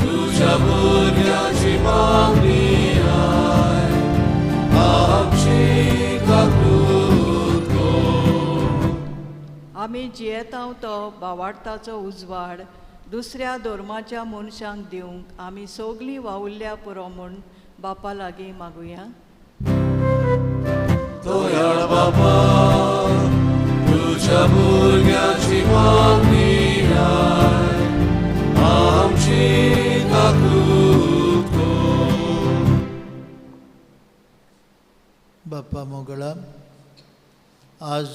तुझ्या भुरग्याची मागणी आय, आमची काकूत कर. आमी जियेतांव तो भावार्थाचो उजवाड दुसऱ्या धर्माच्या मनशांक दिवंक आमी सगलीं वावुरल्या पुरो म्हूण बापा लागीं मागुया. तोयाळ बाबा तुझ्या भुरग्याची मागणी आय, आमची काकूत कर. बापा मोगळा, आज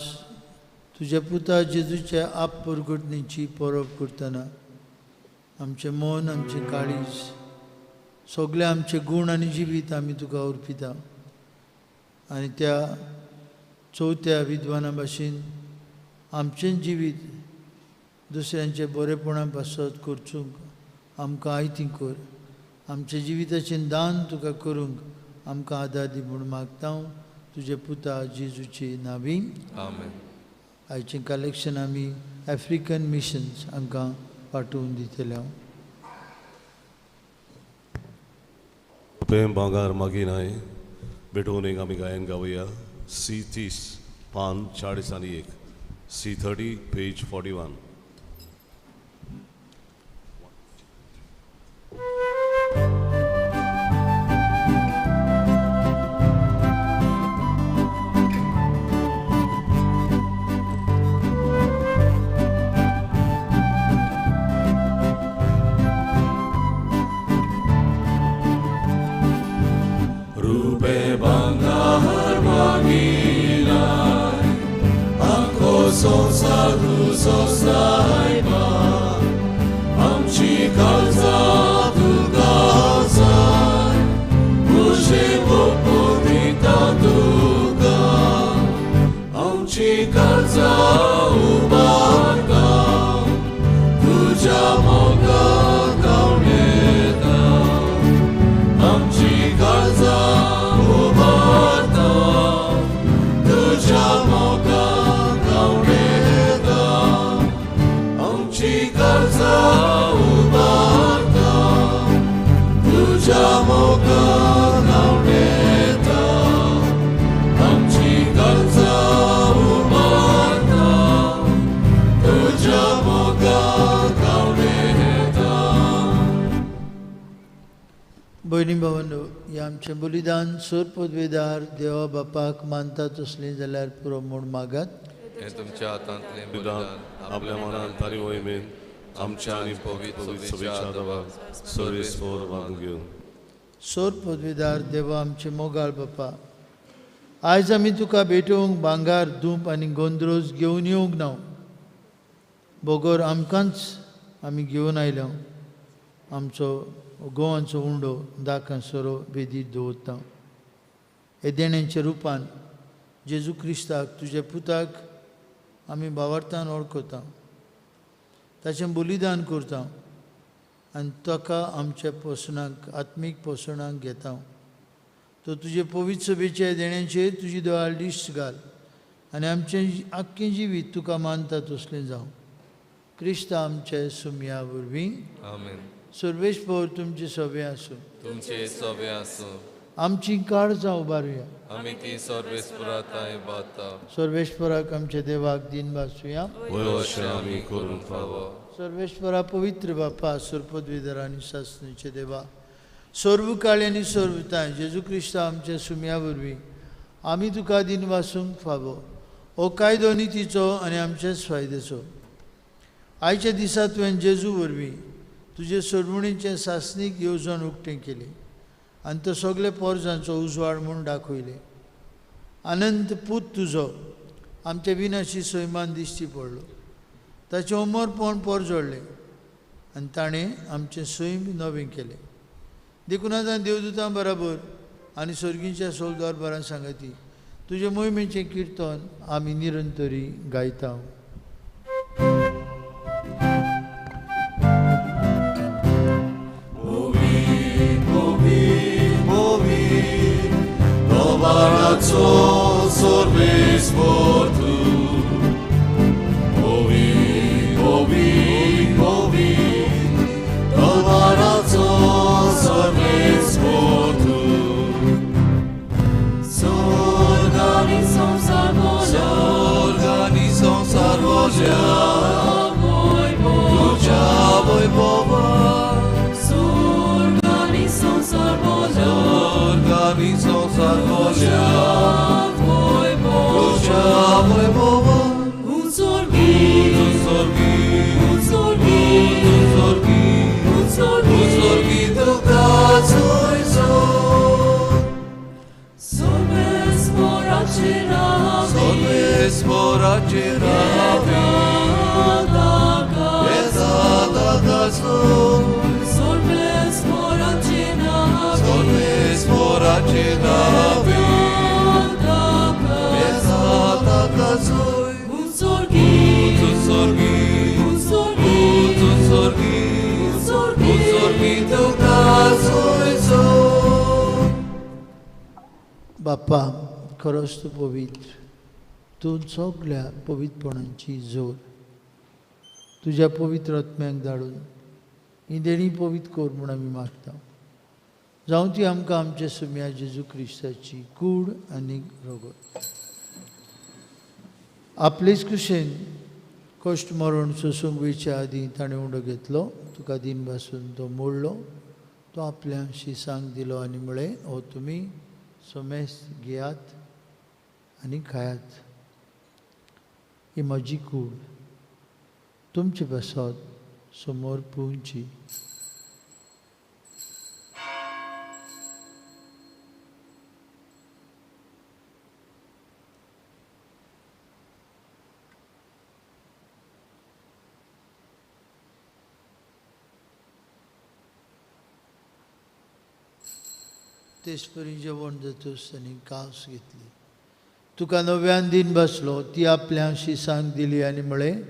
तुज्या पुता जेजूच्या आपपरगटणीची परब करतना आमचें मन, आमचें काळीज, सगळे आमचे गूण आनी जिवीत आमी तुका अर्पिता. आनी त्या चवथ्या विद्वाना भाशेन आमचें जिवीत दुसऱ्यांच्या बरेपणा पासत करचूंक आमकां आयती कर. आमच्या जिविताचें दान तुका करूंक आमकां आदार दी म्हूण मागता हांव तुज्या पुता जेजूची नावी. आमेन. आयचें कलेक्शन आमी आफ्रिकन मिशन्स हांकां पाठोवन दितले हांव. प्रेम भांगार मागीनाय भेटोवन एक आमी गायन गावया. सी 30 पान 40 आनी 1, सी 30 पेज 41. संसार तुजो तुज्या मोगाक आंवडेता. भयणी भावांनो, हें आमचें बलिदान सोर पदवेदार देवा बापाक मानता तसलें जाल्यार पुरो म्हूण मागात. हें तुमच्या हातांतलें बलिदान आपल्या मनान तारी मोहिमेन आमच्या आनी पवित्र सभेच्या दबाक सर्वेस्पोर मागून घेवन. सोर पदवेदार देवा आमचे मोगाळ बापा, आयज आमी तुका भेटोवंक भांगार, धूप आनी गोंद्रोज घेवन येवंक ना, बगर आमकांच आमी घेवन आयल्या. आमचो गोवांचो उंडो दाकां सोरो वेदीर दवरता. हे देण्यांच्या रुपान जेजू क्रिस्ताक तुज्या पुताक आमी भावार्थान वळखता, ताचें बलिदान करता आनी ताका आमच्या पोसणाक, आत्मीक पोसणाक घेता. तो तुजे पवित्र सभेच्या देण्यांचेर तुजी दोळां दिश्ट घाल आनी आमचें आख्खें जिवीत तुका मानता तसलें जावं. क्रिस्त आमच्या सुमया वरवीं. आमेन. सर्वेस्पोर तुमचे सभे आसूं. तुमचे सभे आसूं. आमची काळजां उबारुया. आमी ती सर्वेस्पोरा तांय बाता. सर्वेस्पोराक आमच्या देवाक दिन भासुया. आमी करूंक फावो. सर्वेस्पोरा पवित्र बापा, सुरपदवीधर आनी सासणीचे देवा, सर्व काळी आनी सर्वताय जेजू क्रिस्त आमच्या सुमया वरवीं आमी तुका दिन वासूंक फावो. हो कायदो नितीचो आनी आमच्याच फायद्याचो. आयच्या दिसा तुवें जेजू वरवीं तुजे सोडवणीचें सासणीक येवजण उक्तें केली आनी तो सगळे पोरजांचो उजवाड म्हूण दाखयले. अनंत पूत तुजो आमच्या विनाशी सैमान दिश्टी पडलो, ताचें अमरपण पोरजोडलें आनी ताणें आमचें सैम नवें केलें. देखून आतां देवदूतां बराबर आनी सर्गीच्या सोलदार सांगती तुजे मोहिमेचें किर्तन आमी निरंतरी गायता. सर्वेस्पोर तूं, पवित्र पवित्र पवित्र तलवाराचो सर्वेस्पोर तूं. स्वर्ग आनी संवसार भरल्या तुज्या वैभवान. स्वर्ग आनी संवसार भरल्या तुज्या वैभवान. उंचोर्गी उंचोर्गी उंचोर्गी तुका जय. सर्वेस्पोराचे नांवे सर्वेस्पोराचे नांवे उंचोर्गी उंचोर्गी उंचोर्गी तुका जय. बाप्पा, खरोच तूं पवित्र, तूं सगल्या पवित्रपणांची जोर. तुज्या पवित्र आत्म्याक धाडून ही देणी पवित्र कर म्हूण आमी मागता. जावं ती आमकां आमच्या सुमया जेजू क्रिस्ताची कूड आनी रगत. आपलेच कुशेन कश्ट मरण सोसूंक वयच्या आदीं ताणें उंडो घेतलो, तुका दिन भासून तो मोडलो, तो आपल्या शिसांक दिलो आनी म्हळें, हो तुमी सोमेस घेयात आनी खायात, ही म्हजी कूड तुमचे पासत समोर पुवची. तेच परी जेवण जातूच तांणी कास घेतली, तुका नव्यान दिन बसलो, ती आपल्या शिसांक दिली आनी म्हळें,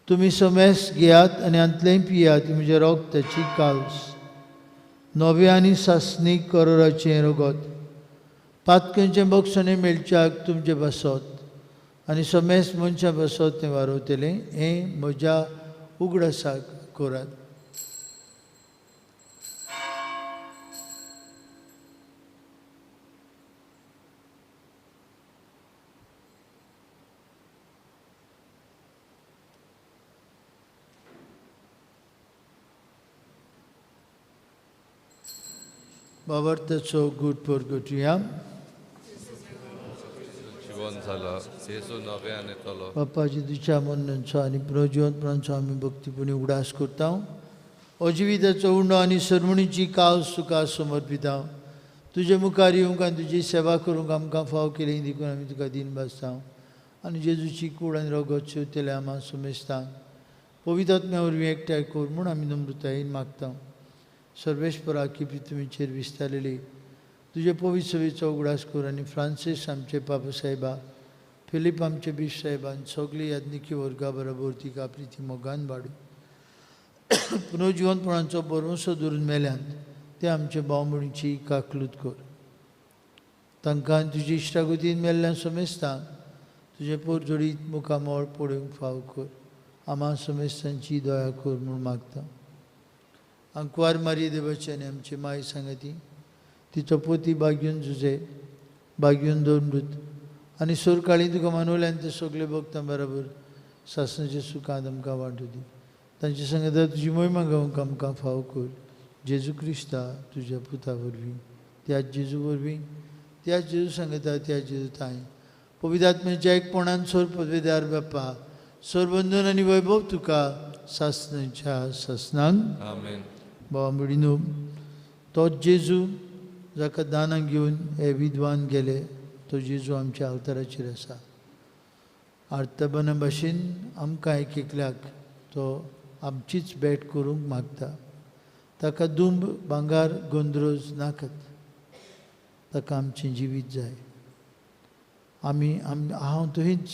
तुमी समेस घेयात आनी हांतलें पियात, ती म्हज्या रोगताची काल्स, नव्या आनी सासणीक करोराचें रगत, पातकेंचें बक्षणें मेळच्याक तुमचें बसत आनी समेस मनशां बसत तें वारवतलें, हें म्हज्या उगडासाक करात. बाबर्थाचो गूट परगटुया. जिवन जाला जेजू नव्यान येतलो. बापा जेजूच्या मरणाचो आनी पुनर्जिवंतपणाचो आमी भक्तीपणी उगडास करता. अजिविताचो उंडो आनी सरमणीची कावस तुका समर्पिता. तुजे मुखार येवंक आनी तुजी सेवा करूंक आमकां फाव केली देखून आमी तुका दीन भासता. आनी जेजूची कूड आनी रगत शेवतले आमा समेस्तांक पवित्र आत्म्या वरवीं एकठांय कर म्हूण आमी नम्रतायेन मागता. सर्वेस्परा की पृथ्वीचेर विस्तारलेली तुजे पवित्र सभेचो उगडास कर आनी फ्रांसीस आमचे पापा साहेबा, फिलीप आमचे बीश साहेबान सगळी याज्ञिकी वर्गा बरोबर तिका प्रिती मोगान वाडू. पुनर्जिवंतपणाचो भरवंसो धरून मेल्यान ते आमचे भावभयणीची काकलूत कर. तांकां तुजी इश्टागतीन मेल्ल्यान समेस्तांक तुजें पोरजोडीत मुखामळ पळोवंक फाव कर. आमा समेस्तांची दया कर म्हूण मागता. आंकवार मारी देवाची आनी आमची माय सांगती तिचो पोती बागयून जुजे बागयून दोन आनी सोरकाळी तुका मानवल्यान ते सगळे भक्तां बरोबर सासणाच्या सुखांत आमकां वांटू दी. तांचे सांगता तुजी मोहिमा गावंक आमकां फाव कर. जेजू क्रिस्ता तुज्या पुता वरवीं, त्याच जेजू वरवीं, त्याच जेजू सांगता, त्या जेजू ताई पवित्र आत्म्याच्या एकपणान सोर पदवेदार बापा सोरबंधन आनी वैभव तुका सासणाच्या सासणांक. आमेन. बाबा भयणीनो, तोच जेजू जाका दानां घेवन हे विद्वान गेले तो जेजू आमच्या अवताराचेर आसा. आर्तबना भाशेन आमकां एक एकल्याक तो आमचीच भेट करूंक मागता. ताका दुंब भांगार गोंद्रोज नाकात, ताका आमचें जिवीत जाय. आमी हांव तुहीच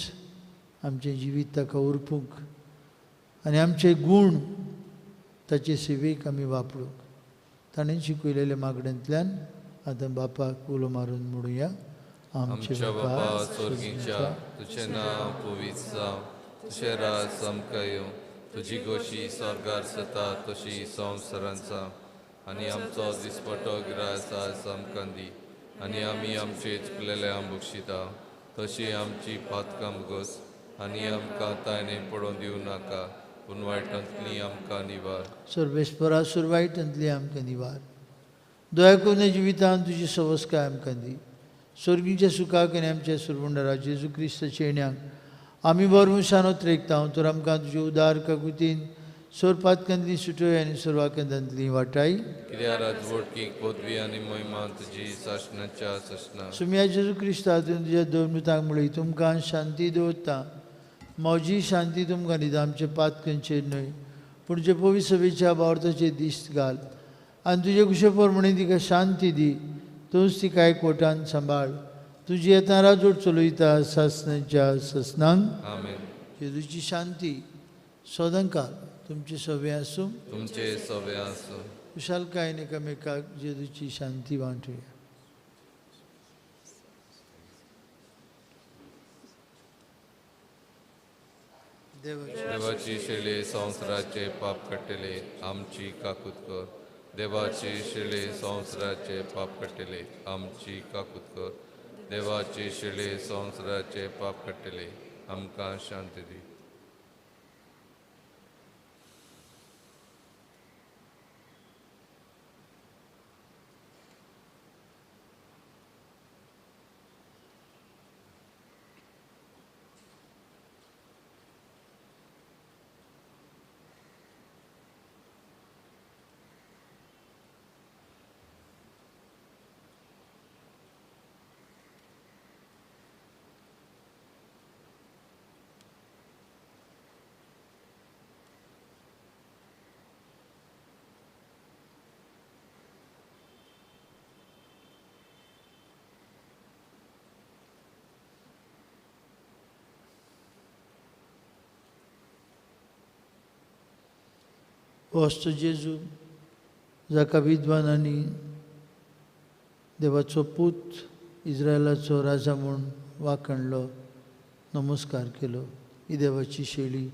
आमचें जिवीत ताका उरपूंक आनी आमचे गूण ताचे सेवेक आमी वापरूंक ताणें शिकयलेल्या मागण्यांतल्यान आतां बापाक उलो मारून म्हणुया. आमच्या बापा स्वर्गीच्या, तुजें नांव पवित्र जावं, तुजें राज आमकां येवं, तुजी गोशी स्वर्गार जाता तशी संवसारांत जावं. आनी आमचो दिसपटो ग्रास आज आमकां दी आनी आमी आमचे चुकलेल्यांक बक्षिता तशी आमची पातकां भोगस आनी आमकां ताणें पडोवन दिवं नाका पूण वायटांतली आमकां निवार. सर्वेस्परा सुरवायटांतली आमकां निवार. दया करून जिवितांत तुजी सवस्काय आमकां दी. स्वर्गीच्या सुखाक आनी आमच्या सुरवंडरा जेजू क्रिस्ताच्या येण्याक आमी बरमुशान उत्रेकता. तर आमकां तुजे उदार काकुतीन सोरपातकांतली सुटोय आनी सोरवाकांतली वाटाय. कित्याक राजवटकी पदवी आनी महिमा तुजी सासणाच्या सासणा. सुम्या जेजू क्रिस्ता तुवें तुज्या दोन मृतांक म्हळी, तुमकां शांती दवरता, म्हजी शांती तुमकां दिता. आमचे पातकांचेर न्हय पूण जे पवित्र सभेच्या बावर्थाचेर दिश्ट घाल आनी तुजे कुशे प्रमाणे तिका शांती दी. तूंच तिका एकवटान सांबाळ. तुजी येता राजवट चलयता सासणाच्या सासणांक. आमेन. जेजूची शांती सदांकाळ तुमचे सवे आसूं, तुमचे सवे आसूं. खुशालकायेन एकामेकाक जेजूची शांती वांटुया. देवाची शिले संवसाराचे पाप काडटले आमची काकूत कर. देवाची शिले संवसाराचे पाप काडटले आमची काकूत कर. देवाची शिले संवसाराचे पाप काडटले आमकां शांती दी. वस्तू जेजू जाका विद्वान आनी देवाचो पूत इस्रायलाचो राजा म्हूण वाखणलो, नमस्कार केलो. ही देवाची शैली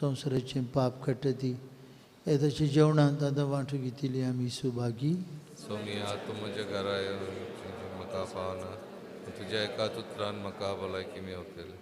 संवसाराचें पाप काडटा ती हे ताच्या जेवणांत आतां वांटू घेतिल्ली आमी सुभागी. सोमिया, तूं म्हज्या घरा म्हाका पावना, तुज्या एकाच उतरान म्हाका भलायकी मेवतली.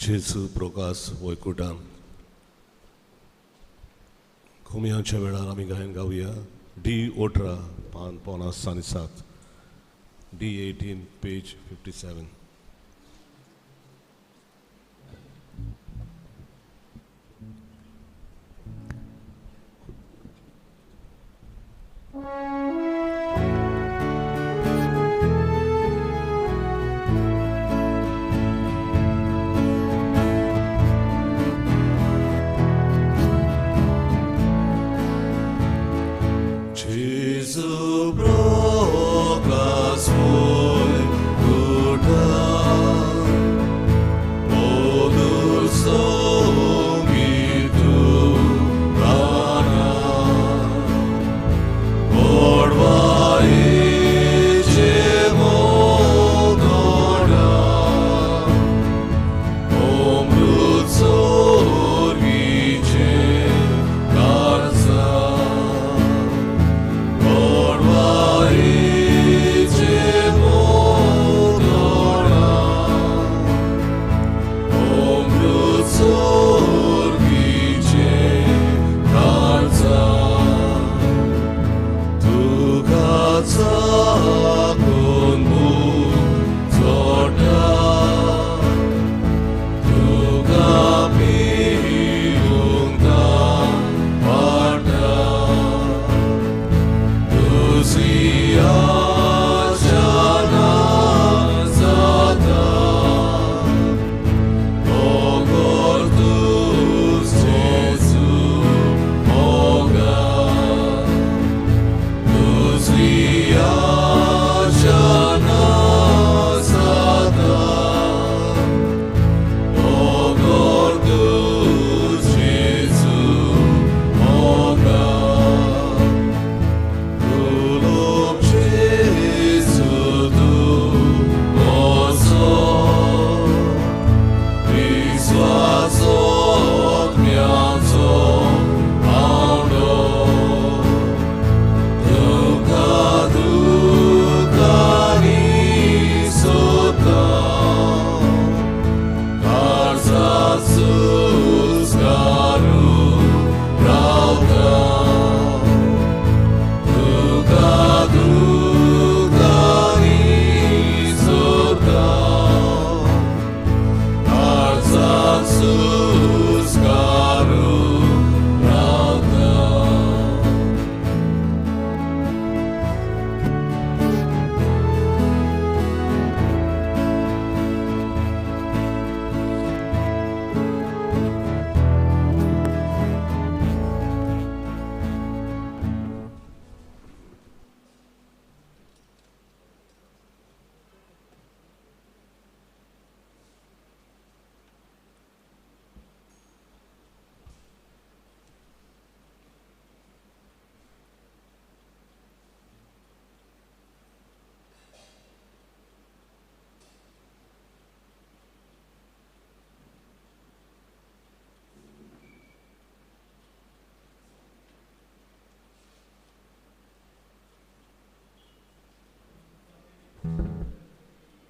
जेजू प्रकाश वैकुटान खुमयांच्या वेळार आमी गायन गावया डी 18 पान 57 D 18 page 57. Jesu prokas voi kuta odur songitu rana orvai modora omrut sorgiche karsa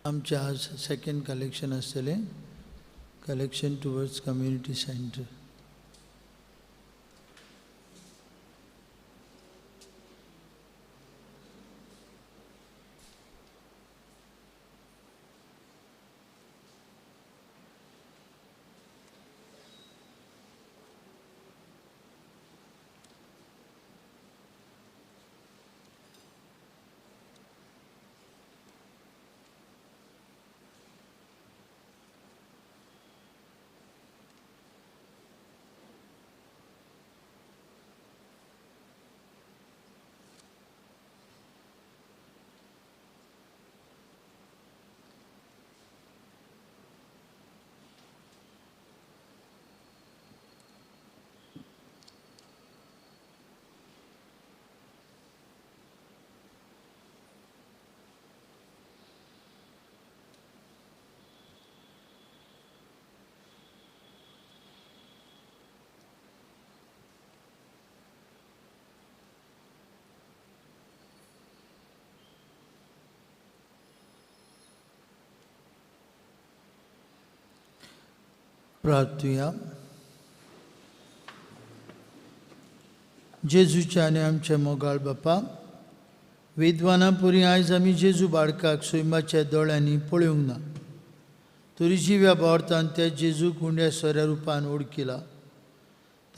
आमचें आज सेकेंड कलेक्शन आसतलें, कलेक्शन टुवर्ड्स कम्युनिटी सेंटर. प्रार्थुया. जेजूच्या आनी आमच्या मोगाळ बापा, विद्वाना पुरी आयज आमी जेजू बाळकाक सैमाच्या दोळ्यांनी पळोवंक ना, तरी जिव्या भावार्थान त्या जेजूक उंड्या सोऱ्या रुपान ओळखिला,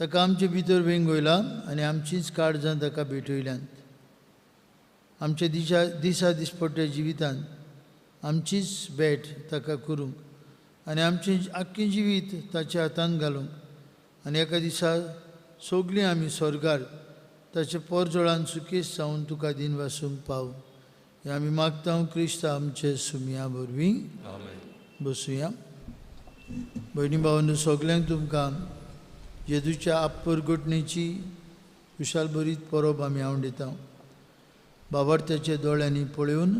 ताका आमचे भितर वेंगयला आनी आमचींच काळजां ताका भेटयल्यांत. आमच्या दिसा दिसा दिसपट्ट्या जिवितांत आमचीच भेट ताका करूंक आनी आमचें आख्खें जिवीत ताच्या हातान घालूंक आनी एका दिसा सगळीं आमी स्वर्गार ताचे पोरजोळान सुकेस जावन तुका दिनवासूंक पाव हें आमी मागता क्रिस्ता आमचे सुमया वरवीं. बसुया. भयणी भावांनो, सगल्यांक तुमकां जेजूच्या आपरगटणेची खुशाल बरीत परब आमी आवडटा. बाबार्थ्याच्या दोळ्यांनी पळोवन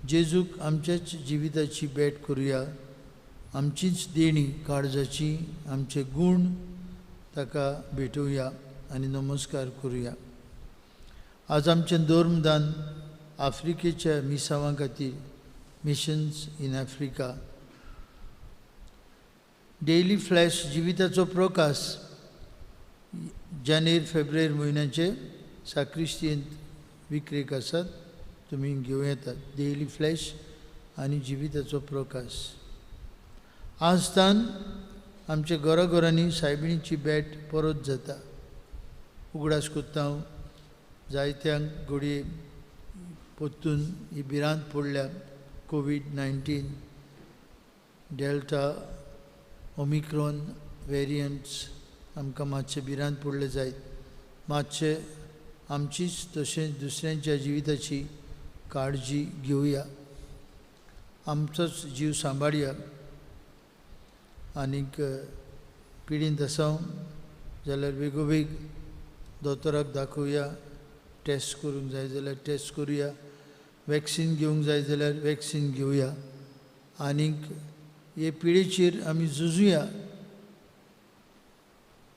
जेजूक आमच्याच जिविताची भेट करुया, आमचीच देणी काळजाची, आमचे गूण ताका भेटोवया आनी नमस्कार करुया. आज आमचें धर्मदान आफ्रिकेच्या मिसांवां खातीर, missions in Africa. Daily flash जिविताचो प्रकाश जानेर फेब्रुवारी म्हयन्याचे साक्रिस्तींत विक्रेक आसात, तुमी घेवं येतात. डेली फ्लॅश आनी जिविताचो प्रकाश. आज तान आमच्या घराघरांनी सायबिणीची भेट परत जाता. उगडास कोत्ता हांव जायत्यांक घडये परतून ही भिरांत पडल्या, COVID-19, delta, Omicron variants आमकां मातशें भिरांत पडले जायत. मातशें आमचीच तशेंच दुसऱ्यांच्या जिविताची काळजी घेवया, आमचोच जीव सांबाळया. आनीक पिडींत आसा जाल्यार बेगोबेग दोतोराक दाखोवया, टेस्ट करूंक जाय जाल्यार टेस्ट करुया, वॅक्सीन घेवंक जाय जाल्यार वॅक्सीन घेवया आनीक हे पिडेचेर आमी झुजुया.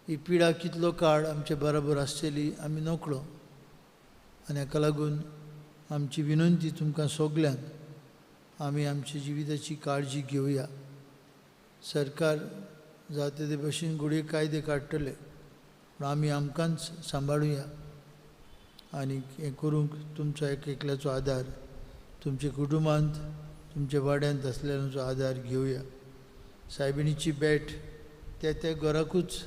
ही पिडा कितलो काळ आमचे बराबर आसतली आमी नकळो, आनी हाका लागून आमची विनंती तुमकां सगल्यांक, आमी आमच्या जिविताची काळजी घेवया. सरकार जाता ते भशेन घडये कायदे काडटले, पूण आमी आमकांच सांबाळुया आनी हें करूंक तुमचो एक एकल्याचो आदार, तुमच्या कुटुंबांत, तुमच्या वाड्यांत आसलेल्यांचो आदार घेवया. सायबिणीची भेट त्या त्या घराकूच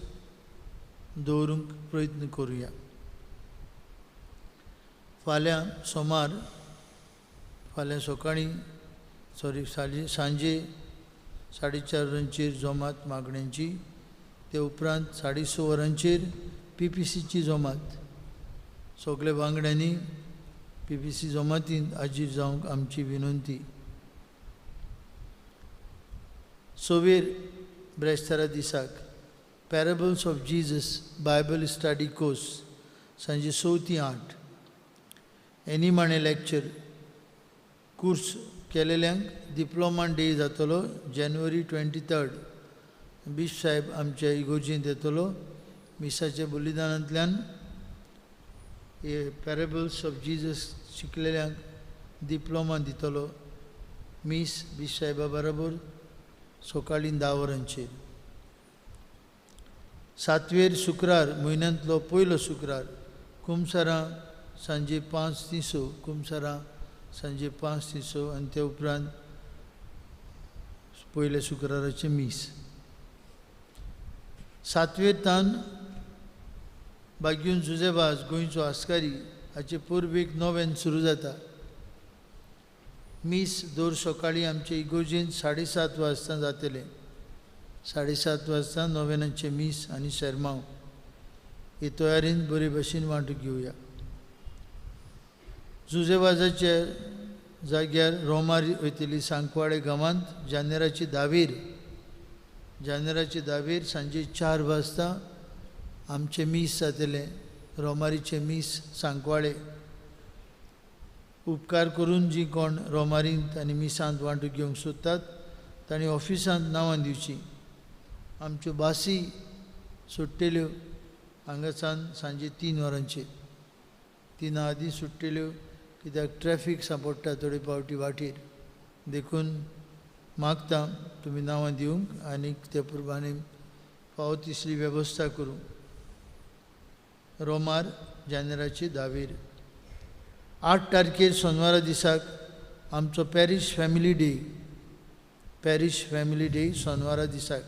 दवरूंक प्रयत्न करुया. फाल्यां सोमार, फाल्यां सकाळीं सॉरी सांजे 4:30 वरांचेर जमात मागण्यांची, ते उपरांत 6:30 वरांचेर PPCची जमात. सगळे वांगड्यांनी PPC जमातींत हाजीर जावंक आमची विनंती. सवेर ब्रेस्तारा दिसाक parables of Jesus Bible study course सांजे 6 ते 8. एनी माणे लेक्चर कोर्स केलेल्यांक डिप्लोमा डे जातलो जानेवारी 23. बिश साहेब आमच्या इगोर्जींत येतलो. मिसाच्या बलिदानांतल्यान हे पॅरेबल्स ऑफ जीजस शिकलेल्यांक डिप्लोमा दितलो. मीस बिश साहेबा बरोबर सकाळीं 10 वरांचेर. सातवेर शुक्रार, म्हयन्यांतलो पयलो शुक्रार, कुमसारां सांजे 5 ते 6, कुमसारां सांजे 5 ते 6 आनी ते उपरांत पयल्या शुक्राराचें मीस. सातवेर तान बाग्यून जुजेवाज गोंयचो आस्कारी हाचे परबेक नव्यान सुरू जाता. मीस दर सकाळीं आमचे इगोर्जेंत 7:30 वाजता जातलें. 7:30 वाजता नव्यानाचें मीस आनी शेरमांव. हे तयारेन बरे भशेन वांटो घेवया. जुजेवाजाच्या जाग्यार रोमार वयतली सांकवाळे गांवांत जानेराची 10वेर, जानेराची 10वेर सांजे 4 वाजता आमचें मीस जातलें, रोमारीचें मीस सांकवाळे. उपकार करून जी कोण रोमारींत आनी मिसांत वांटो घेवंक सोदतात तांणी ऑफिसांत नांवां दिवचीं. आमच्यो बासी सुट्टेल्यो हांगासान सांजे 3 वरांचेर, 3 आदीं सुट्टेल्यो, कित्याक ट्रॅफीक सांपडटा थोडे फावटी वाटेर, देखून मागता तुमी नांवां दिवंक आनी त्या प्रमाणे फावो तिसरी वेवस्था करूंक. रोमार जानेराचे 10वेर 8 तारखेर सोनवारा दिसाक आमचो parish family day, parish family day सोनवारा दिसाक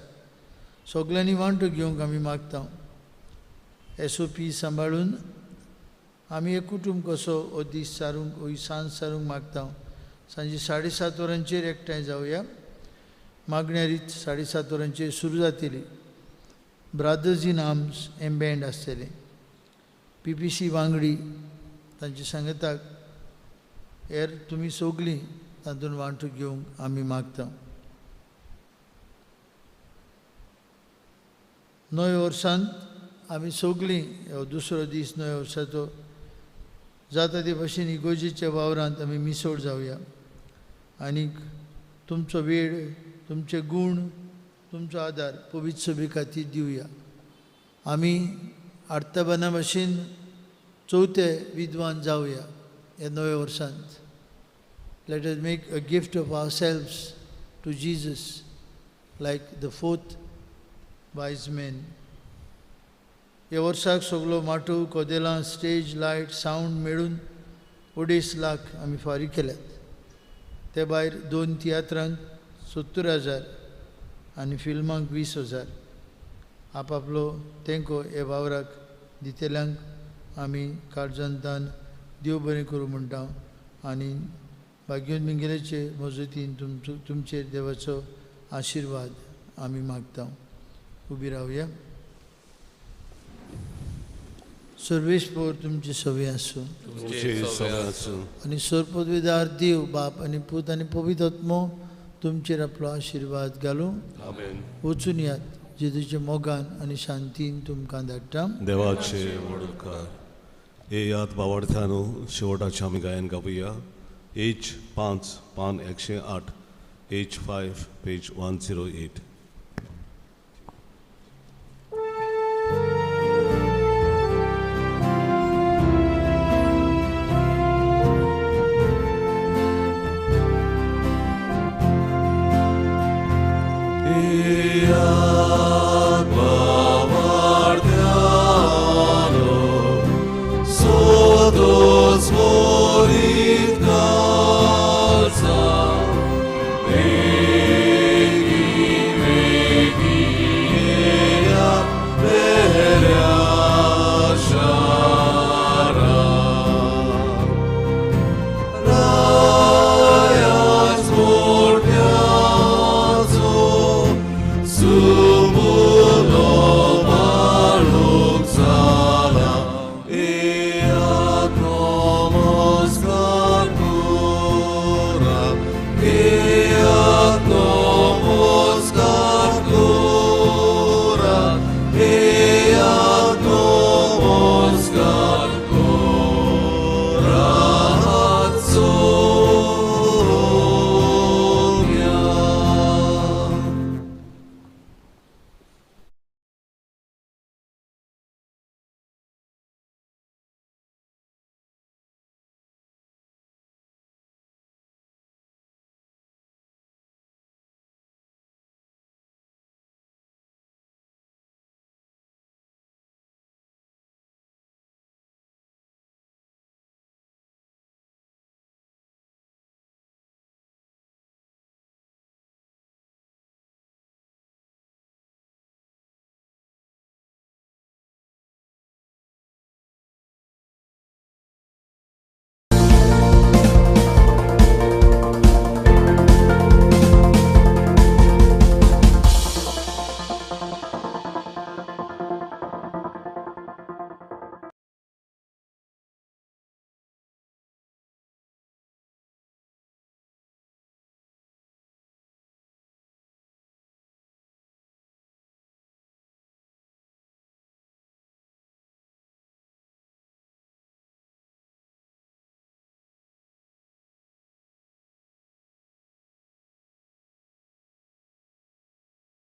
सगल्यांनी वांटो घेवंक आमी मागता. SOP सांबाळून आमी एक कुटूंब कसो हो दीस सारूंक, हो सांज सारूंक मागता. सांजे 7:30 वरांचेर एकठांय जावया. मागण्या रीत 7:30 वरांचेर सुरू जातली. ब्रादर्स इन आर्म्स हें बँड आसतलें. PPC वांगडी तांचे सांगताक हेर तुमी सगळीं तातूंत वांटो घेवंक आमी मागता. नव्या वर्सांत आमी सगळीं हो दुसरो दीस नव्या वर्साचो जाता ते भशेन इगोजेच्या वावरांत आमी मिसोड जावया आनी तुमचो वेळ, तुमचे गूण, तुमचो आदार पवित्र सभे खातीर दिवया. आमी आर्तबाना भशेन चवथे विद्वान जावया ह्या नव्या वर्सांत. Let us make a gift of ourselves to Jesus like the fourth wise man. ह्या वर्साक सगलो माटोव, कदेलां, स्टेज, लायट, सावंड मेळून 2.5 लाख आमी फारीक केल्यात. ते भायर 2 तियात्रांक 70,000 आनी फिल्मांक 20,000 आपआपलो तेंको ह्या वावराक दितल्यांक आमी काळजांतान देव बरें करूं म्हणटा आनी भाग्योन मिंगेल्याचे मजतीन तुमचेर देवाचो आशिर्वाद आमी मागता. उबी रावया. सर्वेस्पोर तुमचे सवे आसूं आनी सर्वपदवीदार देव बाप आनी पूत आनी पवित्र आत्मो तुमचेर आपलो आशिर्वाद घालूं. वचून यात जेजूच्या मोगान आनी शांतीन तुमकां धाडटा. देवाचे व्हड उपकार. हे याद बावडथ्यानो शेवटाचे आमी गायन गावया. H5 पान 108, H5 page 108. Yeah.